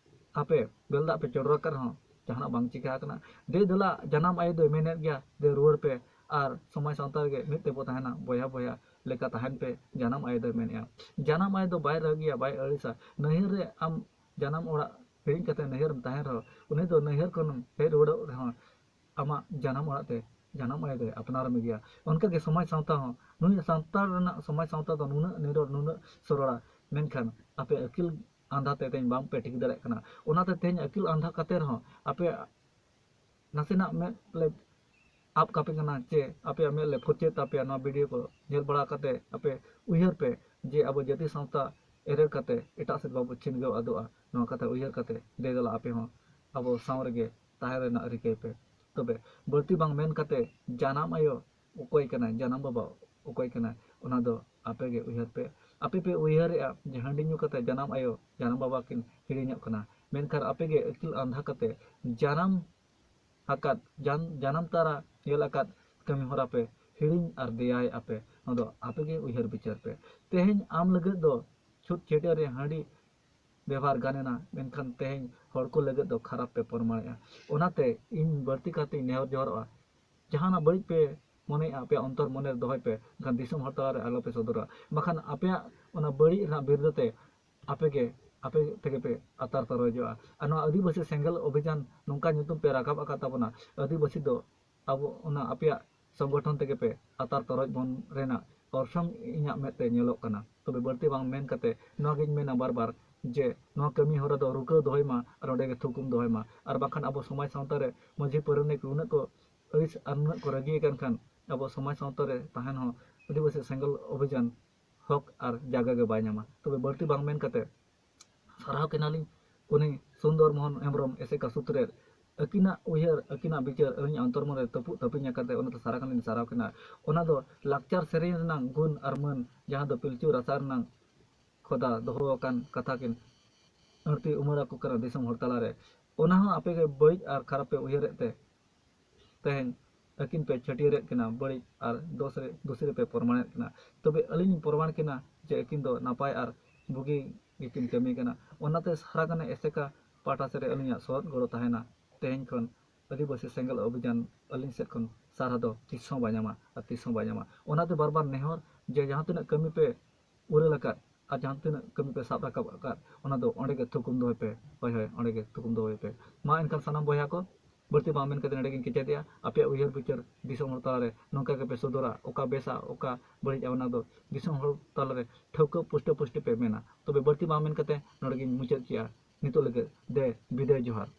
ᱟᱯᱮ ᱵᱮᱞ ᱫᱟᱜ ᱯᱮ ᱪᱚᱰᱚᱨ ᱟᱠᱟᱫ ᱨᱮᱦᱚᱸ ᱡᱟᱦᱟᱱᱟᱜ ᱵᱟᱝ ᱪᱤᱠᱟ ᱟᱠᱟᱱᱟ᱾ ᱫᱮ ᱫᱮᱞᱟ, ᱡᱟᱱᱟᱢ ᱟᱭᱳ ᱫᱚᱭ ᱢᱮᱱᱮᱫ ᱜᱮᱭᱟ, ᱫᱮ ᱨᱩᱣᱟᱹᱲ ᱯᱮ ᱟᱨ ᱥᱚᱢᱟᱡᱽ ᱥᱟᱶᱛᱟ ᱨᱮᱜᱮ ᱢᱤᱫ ᱛᱮᱵᱚ ᱛᱟᱦᱮᱱᱟ, ᱵᱚᱭᱦᱟ ᱵᱚᱭᱦᱟ ᱞᱮᱠᱟ ᱛᱟᱦᱮᱱ ᱯᱮ, ᱡᱟᱱᱟᱢ ᱟᱭᱳ ᱫᱚᱭ ᱢᱮᱱᱮᱫᱼᱟ᱾ ᱡᱟᱱᱟᱢ ᱟᱭᱳ ᱫᱚ ᱵᱟᱭ ᱨᱟᱹᱜᱤᱭᱟ, ᱵᱟᱭ ᱟᱹᱲᱤᱥᱟ᱾ ᱱᱟᱹᱭᱦᱟᱹᱨ ᱨᱮ ᱟᱢ ᱡᱟᱱᱟᱢ ᱚᱲᱟᱜ ᱦᱤᱲᱤᱧ ᱠᱟᱛᱮ ᱱᱟᱹᱭᱦᱟᱹᱨ ᱨᱮᱢ ᱛᱟᱦᱮᱱ ᱨᱮᱦᱚᱸ, ᱩᱱᱤ ᱫᱚ ᱱᱟᱹᱭᱦᱟᱹᱨ ᱠᱷᱚᱱᱮᱢ ᱦᱮᱡ ᱨᱩᱣᱟᱹᱲᱚᱜ ᱨᱮᱦᱚᱸ ᱟᱢᱟᱜ ᱡᱟᱱᱟᱢ ᱚᱲᱟᱜ ᱛᱮ ᱡᱟᱱᱟᱢ ᱟᱭᱳ ᱫᱚᱭ ᱟᱯᱱᱟᱨ ᱢᱮᱜᱮᱭᱟ᱾ ᱚᱱᱠᱟᱜᱮ ᱥᱚᱢᱟᱡᱽ ᱥᱟᱶᱛᱟ ᱦᱚᱸ, ᱱᱩᱭ ᱥᱟᱱᱛᱟᱲ ᱨᱮᱱᱟᱜ ᱥᱚᱢᱟᱡᱽ ᱥᱟᱶᱛᱟ ᱫᱚ ᱱᱩᱱᱟᱹᱜ ᱱᱤᱨᱚᱲ, ᱱᱩᱱᱟᱹᱜ ᱥᱚᱨᱚᱲᱟ, ᱢᱮᱱᱠᱷᱟᱱ ᱟᱯᱮ ᱟᱹᱠᱤᱞ ᱟᱸᱫᱷᱟ ᱛᱮ ᱛᱮᱦᱮᱧ ᱵᱟᱝ ᱯᱮ ᱴᱷᱤᱠ ᱫᱟᱲᱮᱭᱟᱜ ᱠᱟᱱᱟ᱾ ᱚᱱᱟᱛᱮ ᱛᱮᱦᱮᱧ ᱟᱹᱠᱤᱞ ᱟᱸᱫᱷᱟ ᱠᱟᱛᱮ ᱨᱮᱦᱚᱸ ᱟᱯᱮ ᱱᱟᱥᱮᱱᱟᱜ ᱢᱮᱫ ᱞᱮ ᱟᱵ ᱠᱟᱯᱮ ᱠᱟᱱᱟ, ᱪᱮ ᱟᱯᱮᱭᱟᱜ ᱢᱮᱫ ᱞᱮ ᱯᱷᱩᱨᱪᱟᱹᱭᱮᱫ ᱛᱟᱯᱮᱭᱟ᱾ ᱱᱚᱣᱟ ᱵᱷᱤᱰᱤᱭᱳ ᱠᱚ ᱧᱮᱞ ᱵᱟᱲᱟ ᱠᱟᱛᱮ ᱟᱯᱮ ᱩᱭᱦᱟᱹᱨ ᱯᱮ ᱡᱮ ᱟᱵᱚ ᱡᱟᱹᱛᱤ ᱥᱟᱶᱛᱟ ᱮᱨᱮᱲ ᱠᱟᱛᱮ ᱮᱴᱟᱜ ᱥᱮᱫ ᱵᱟᱵᱚ ᱪᱷᱤᱱᱜᱟᱹᱣ ᱟᱫᱚᱜᱼᱟ᱾ ᱱᱚᱣᱟ ᱠᱟᱛᱷᱟ ᱩᱭᱦᱟᱹᱨ ᱠᱟᱛᱮ ᱫᱮ ᱫᱮᱞᱟ ᱟᱯᱮ ᱦᱚᱸ ᱟᱵᱚ ᱥᱟᱶ ᱨᱮᱜᱮ ᱛᱟᱦᱮᱸ ᱨᱮᱱᱟᱜ ᱨᱤᱠᱟᱹᱭ ᱯᱮ᱾ ᱛᱚᱵᱮ ᱵᱟᱹᱲᱛᱤ ᱵᱟᱝ ᱢᱮᱱ ᱠᱟᱛᱮ ᱡᱟᱱᱟᱢ ᱟᱭᱳ ᱚᱠᱚᱭ ᱠᱟᱱᱟᱭ, ᱡᱟᱱᱟᱢ ᱵᱟᱵᱟ ᱚᱠᱚᱭ ᱠᱟᱱᱟᱭ, ᱚᱱᱟ ᱫᱚ ᱟᱯᱮ ᱜᱮ ᱩᱭᱦᱟᱹᱨ ᱯᱮ᱾ ᱟᱯᱮ ᱯᱮ ᱩᱭᱦᱟᱹᱨᱮᱜᱼᱟ ᱡᱮ ᱦᱟᱺᱰᱤ ᱧᱩ ᱠᱟᱛᱮ ᱡᱟᱱᱟᱢ ᱟᱭᱳ, ᱡᱟᱱᱟᱢ ᱵᱟᱵᱟ ᱠᱤᱱ ᱦᱤᱲᱤᱧᱚᱜ ᱠᱟᱱᱟ, ᱢᱮᱱᱠᱷᱟᱱ ᱟᱯᱮ ᱜᱮ ᱟᱹᱠᱤᱞ ᱟᱸᱫᱷᱟ ᱠᱟᱛᱮ ᱡᱟᱱᱟᱢ ᱟᱠᱟᱫ, ᱡᱟᱱ-, ᱡᱟᱱᱟᱢ ᱛᱟᱨᱟ ᱧᱮᱞ ᱟᱠᱟᱫ ᱠᱟᱹᱢᱤ ᱦᱚᱨᱟ ᱯᱮ ᱦᱤᱲᱤᱧ ᱟᱨ ᱫᱮᱭᱟᱭᱮᱜᱼᱟ ᱯᱮ᱾ ᱱᱚᱣᱟ ᱫᱚ ᱟᱯᱮ ᱜᱮ ᱩᱭᱦᱟᱹᱨ ᱵᱤᱪᱟᱹᱨ ᱯᱮ᱾ ᱛᱮᱦᱮᱧ ᱟᱢ ᱞᱟᱹᱜᱤᱫ ᱫᱚ ᱪᱷᱩᱛ ᱪᱷᱟᱹᱴᱭᱟᱹᱨ ᱨᱮ ᱦᱟᱺᱰᱤ ᱵᱮᱵᱷᱟᱨ ᱜᱟᱱ ᱮᱱᱟ, ᱢᱮᱱᱠᱷᱟᱱ ᱛᱮᱦᱮᱧ ᱦᱚᱲ ᱠᱚ ᱞᱟᱹᱜᱤᱫ ᱫᱚ ᱠᱷᱟᱨᱟᱯ ᱯᱮ ᱯᱨᱚᱢᱟᱬᱮᱜᱼᱟ᱾ ᱚᱱᱟᱛᱮ ᱤᱧ ᱵᱟᱹᱲᱛᱤ ᱠᱟᱛᱮᱧ ᱱᱮᱦᱚᱨ ᱡᱚᱦᱟᱨᱚᱜᱼᱟ, ᱡᱟᱦᱟᱱᱟᱜ ᱵᱟᱹᱲᱤᱡ ᱯᱮ ᱢᱚᱱᱮᱭᱮᱜᱼᱟ, ᱟᱯᱮᱭᱟᱜ ᱚᱱᱛᱚᱨ ᱢᱚᱱᱮ ᱨᱮ ᱫᱚᱦᱚᱭ ᱯᱮ, ᱮᱱᱠᱷᱟᱱ ᱫᱤᱥᱚᱢ ᱦᱚᱲ ᱛᱟᱞᱟᱨᱮ ᱟᱞᱚᱯᱮ ᱥᱚᱫᱚᱨᱟ, ᱵᱟᱠᱷᱟᱱ ᱟᱯᱮᱭᱟᱜ ᱚᱱᱟ ᱵᱟᱹᱲᱤᱡ ᱨᱮᱱᱟᱜ ᱵᱤᱨᱩᱫᱷ ᱛᱮ ᱟᱯᱮ ᱜᱮ, ᱟᱯᱮ ᱛᱮᱜᱮ ᱯᱮ ᱟᱛᱟᱨ ᱛᱚᱨᱚᱡᱚᱜᱼᱟ᱾ ᱟᱨ ᱱᱚᱣᱟ ᱟᱹᱫᱤᱵᱟᱹᱥᱤ ᱥᱮᱸᱜᱮᱞ ᱚᱵᱷᱤᱡᱟᱱ ᱱᱚᱝᱠᱟ ᱧᱩᱛᱩᱢ ᱯᱮ ᱨᱟᱠᱟᱵ ᱟᱠᱟᱫ ᱛᱟᱵᱚᱱᱟ, ᱟᱹᱫᱤᱵᱟᱹᱥᱤ ᱫᱚ ᱟᱵᱚ ᱚᱱᱟ ᱟᱯᱮᱭᱟᱜ ᱥᱚᱝᱜᱚᱴᱷᱚᱱ ᱛᱮᱜᱮ ᱯᱮ ᱟᱛᱟᱨ ᱛᱚᱨᱚᱡ ᱵᱚᱱ ᱨᱮᱱᱟᱜ ᱚᱨᱥᱚᱝ ᱤᱧᱟᱹᱜ ᱢᱮᱫ ᱛᱮ ᱧᱮᱞᱚᱜ ᱠᱟᱱᱟ᱾ ᱛᱚᱵᱮ ᱵᱟᱹᱲᱛᱤ ᱵᱟᱝ ᱢᱮᱱ ᱠᱟᱛᱮ ᱱᱚᱣᱟ ᱜᱤᱧ ᱢᱮᱱᱟ ᱵᱟᱨ ᱵᱟᱨ ᱡᱮ ᱱᱚᱣᱟ ᱠᱟᱹᱢᱤ ᱦᱚᱨᱟ ᱫᱚ ᱨᱩᱠᱟᱹᱣ ᱫᱚᱦᱚᱭ ᱢᱟ ᱟᱨ ᱚᱸᱰᱮ ᱜᱮ ᱛᱷᱩᱠᱩᱢ ᱫᱚᱦᱚᱭ ᱢᱟ, ᱟᱨ ᱵᱟᱝᱠᱷᱟᱱ ᱟᱵᱚ ᱥᱚᱢᱟᱡᱽ ᱥᱟᱶᱛᱟ ᱨᱮ ᱢᱟᱹᱡᱷᱤ ᱯᱟᱨᱟᱱᱤᱠ ᱩᱱᱟᱹᱜ ᱠᱚ ᱟᱹᱲᱤᱥ ᱟᱨ ᱱᱩᱱᱟᱹᱜ ᱠᱚ ᱨᱟᱹᱜᱤ ᱟᱠᱟᱱ ᱠᱷᱟᱱ ᱟᱵᱚ ᱥᱚᱢᱟᱡᱽ ᱥᱟᱶᱛᱟ ᱨᱮ ᱛᱟᱦᱮᱱ ᱦᱚᱸ ᱟᱹᱫᱤᱵᱟᱹᱥᱤ ᱥᱮᱸᱜᱮᱞ ᱚᱵᱷᱤᱡᱟᱱ ᱦᱚᱠ ᱟᱨ ᱡᱟᱭᱜᱟ ᱜᱮ ᱵᱟᱭ ᱧᱟᱢᱟ᱾ ᱛᱚᱵᱮ ᱵᱟᱹᱲᱛᱤ ᱵᱟᱝ ᱢᱮᱱ ᱠᱟᱛᱮ ᱥᱟᱨᱦᱟᱣ ᱠᱤᱱᱟᱞᱤᱧ ᱩᱱᱤ ᱥᱩᱱᱫᱚᱨ ᱢᱳᱦᱚᱱ ᱦᱮᱢᱵᱨᱚᱢ ᱮᱥᱮᱠᱟ ᱥᱩᱛᱨᱮᱛ᱾ ᱟᱹᱠᱤᱱᱟᱜ ᱩᱭᱦᱟᱹᱨ, ᱟᱹᱠᱤᱱᱟᱜ ᱵᱤᱪᱟᱹᱨ ᱟᱹᱞᱤᱧᱟᱜ ᱚᱱᱛᱚᱨ ᱢᱚᱱᱮ ᱨᱮ ᱛᱟᱹᱯᱩᱜ ᱛᱟᱹᱯᱤᱧ ᱟᱠᱟᱱ ᱛᱮ ᱚᱱᱟᱛᱮ ᱥᱟᱨᱦᱟᱣ ᱠᱤᱱᱟᱞᱤᱧ ᱥᱟᱨᱦᱟᱣ ᱠᱤᱱᱟ᱾ ᱚᱱᱟ ᱫᱚ ᱞᱟᱠᱪᱟᱨ ᱥᱮᱨᱮᱧ ᱨᱮᱱᱟᱜ ᱜᱩᱱ ᱟᱨ ᱢᱟᱹᱱ, ᱡᱟᱦᱟᱸ ᱫᱚ ᱯᱤᱞᱪᱩ ᱨᱟᱥᱟ ᱨᱮᱱᱟᱜ ᱠᱷᱚᱫᱟ ᱫᱚᱦᱚ ᱟᱠᱟᱱ ᱠᱟᱛᱷᱟ ᱠᱤᱱ ᱟᱹᱲᱛᱤ ᱩᱢᱟᱹᱲ ᱟᱠᱚ ᱠᱟᱱᱟ ᱫᱤᱥᱚᱢ ᱦᱚᱲ ᱛᱟᱞᱟᱨᱮ᱾ ᱚᱱᱟ ᱦᱚᱸ ᱟᱯᱮ ᱜᱮ ᱵᱟᱹᱲᱤᱡ ᱟᱨ ᱠᱷᱟᱨᱟᱯ ᱯᱮ ᱩᱭᱦᱟᱹᱨᱮᱫ ᱛᱮ ᱛᱮᱦᱮᱧ ᱟᱹᱠᱤᱱ ᱯᱮ ᱪᱷᱟᱹᱴᱭᱟᱹᱨᱮᱫ ᱠᱤᱱᱟ, ᱵᱟᱹᱲᱤᱡ ᱟᱨ ᱫᱳᱥ ᱨᱮ, ᱫᱳᱥᱤ ᱨᱮᱯᱮ ᱯᱨᱚᱢᱟᱬᱮᱫ ᱠᱤᱱᱟ᱾ ᱛᱚᱵᱮ ᱟᱹᱞᱤᱧ ᱞᱤᱧ ᱯᱨᱚᱢᱟᱬ ᱠᱤᱱᱟ ᱡᱮ ᱟᱹᱠᱤᱱ ᱫᱚ ᱱᱟᱯᱟᱭ ᱟᱨ ᱵᱩᱜᱤ ᱜᱮᱠᱤᱱ ᱠᱟᱹᱢᱤ ᱠᱟᱱᱟ᱾ ᱚᱱᱟᱛᱮ ᱥᱟᱨᱟ ᱜᱟᱱᱮ ᱮᱥᱮᱠᱟ ᱯᱟᱦᱴᱟ ᱥᱮᱫ ᱨᱮ ᱟᱹᱞᱤᱧᱟᱜ ᱥᱚᱦᱚᱫ ᱜᱚᱲᱚ ᱛᱟᱦᱮᱱᱟ᱾ ᱛᱮᱦᱮᱧ ᱠᱷᱚᱱ ᱟᱹᱫᱤᱵᱟᱹᱥᱤ ᱥᱮᱸᱜᱮᱞ ᱚᱵᱷᱤᱡᱟᱱ ᱟᱹᱞᱤᱧ ᱥᱮᱫ ᱠᱷᱚᱱ ᱥᱟᱨᱦᱟᱣ ᱫᱚ ᱛᱤᱥ ᱦᱚᱸ ᱵᱟᱭ ᱧᱟᱢᱟ ᱟᱨ ᱛᱤᱥ ᱦᱚᱸ ᱵᱟᱭ ᱧᱟᱢᱟ᱾ ᱚᱱᱟᱛᱮ ᱵᱟᱨ ᱵᱟᱨ ᱱᱮᱦᱚᱨ ᱡᱮ ᱡᱟᱦᱟᱸ ᱛᱤᱱᱟᱹᱜ ᱠᱟᱹᱢᱤ ᱯᱮ ᱩᱨᱟᱹᱞ ᱟᱠᱟᱫ ᱟᱨ ᱡᱟᱦᱟᱸ ᱛᱤᱱᱟᱹᱜ ᱠᱟᱹᱢᱤ ᱯᱮ ᱥᱟᱵ ᱨᱟᱠᱟᱵ ᱟᱠᱟᱫ, ᱚᱱᱟ ᱫᱚ ᱚᱸᱰᱮ ᱜᱮ ᱛᱷᱩᱠᱩᱢ ᱫᱚᱦᱚᱭ ᱯᱮ᱾ ᱦᱳᱭ, ᱦᱳᱭ, ᱚᱸᱰᱮ ᱜᱮ ᱛᱷᱩᱠᱩᱢ ᱫᱚᱦᱚᱭ ᱯᱮ᱾ ᱢᱟ ᱮᱱᱠᱷᱟᱱ ᱥᱟᱱᱟᱢ ᱵᱚᱭᱦᱟ ᱠᱚ, ᱵᱟᱹᱲᱛᱤ ᱵᱟᱝ ᱢᱮᱱ ᱠᱟᱛᱮ ᱱᱚᱰᱮ ᱜᱤᱧ ᱠᱮᱪᱮᱫᱮᱜᱼᱟ᱾ ᱟᱯᱮᱭᱟᱜ ᱩᱭᱦᱟᱹᱨ ᱵᱤᱪᱟᱹᱨ ᱫᱤᱥᱚᱢ ᱦᱚᱲ ᱛᱟᱞᱟᱨᱮ ᱱᱚᱝᱠᱟ ᱜᱮᱯᱮ ᱥᱚᱫᱚᱨᱟ, ᱚᱠᱟ ᱵᱮᱥᱟ ᱚᱠᱟ ᱵᱟᱹᱲᱤᱡᱼᱟ ᱚᱱᱟ ᱫᱚ ᱫᱤᱥᱚᱢ ᱦᱚᱲ ᱛᱟᱞᱟᱨᱮ ᱴᱷᱟᱹᱣᱠᱟᱹ ᱯᱩᱥᱴᱟᱹ ᱯᱩᱥᱴᱤ ᱯᱮ ᱢᱮᱱᱟ᱾ ᱛᱚᱵᱮ ᱵᱟᱹᱲᱛᱤ ᱵᱟᱝ ᱢᱮᱱ ᱠᱟᱛᱮ ᱱᱚᱰᱮ ᱜᱤᱧ ᱢᱩᱪᱟᱹᱫ ᱠᱮᱜᱼᱟ᱾ ᱱᱤᱛᱚᱜ ᱞᱟᱹᱜᱤᱫ ᱫᱮ ᱵᱤᱫᱟᱹᱭ, ᱡᱚᱦᱟᱨ᱾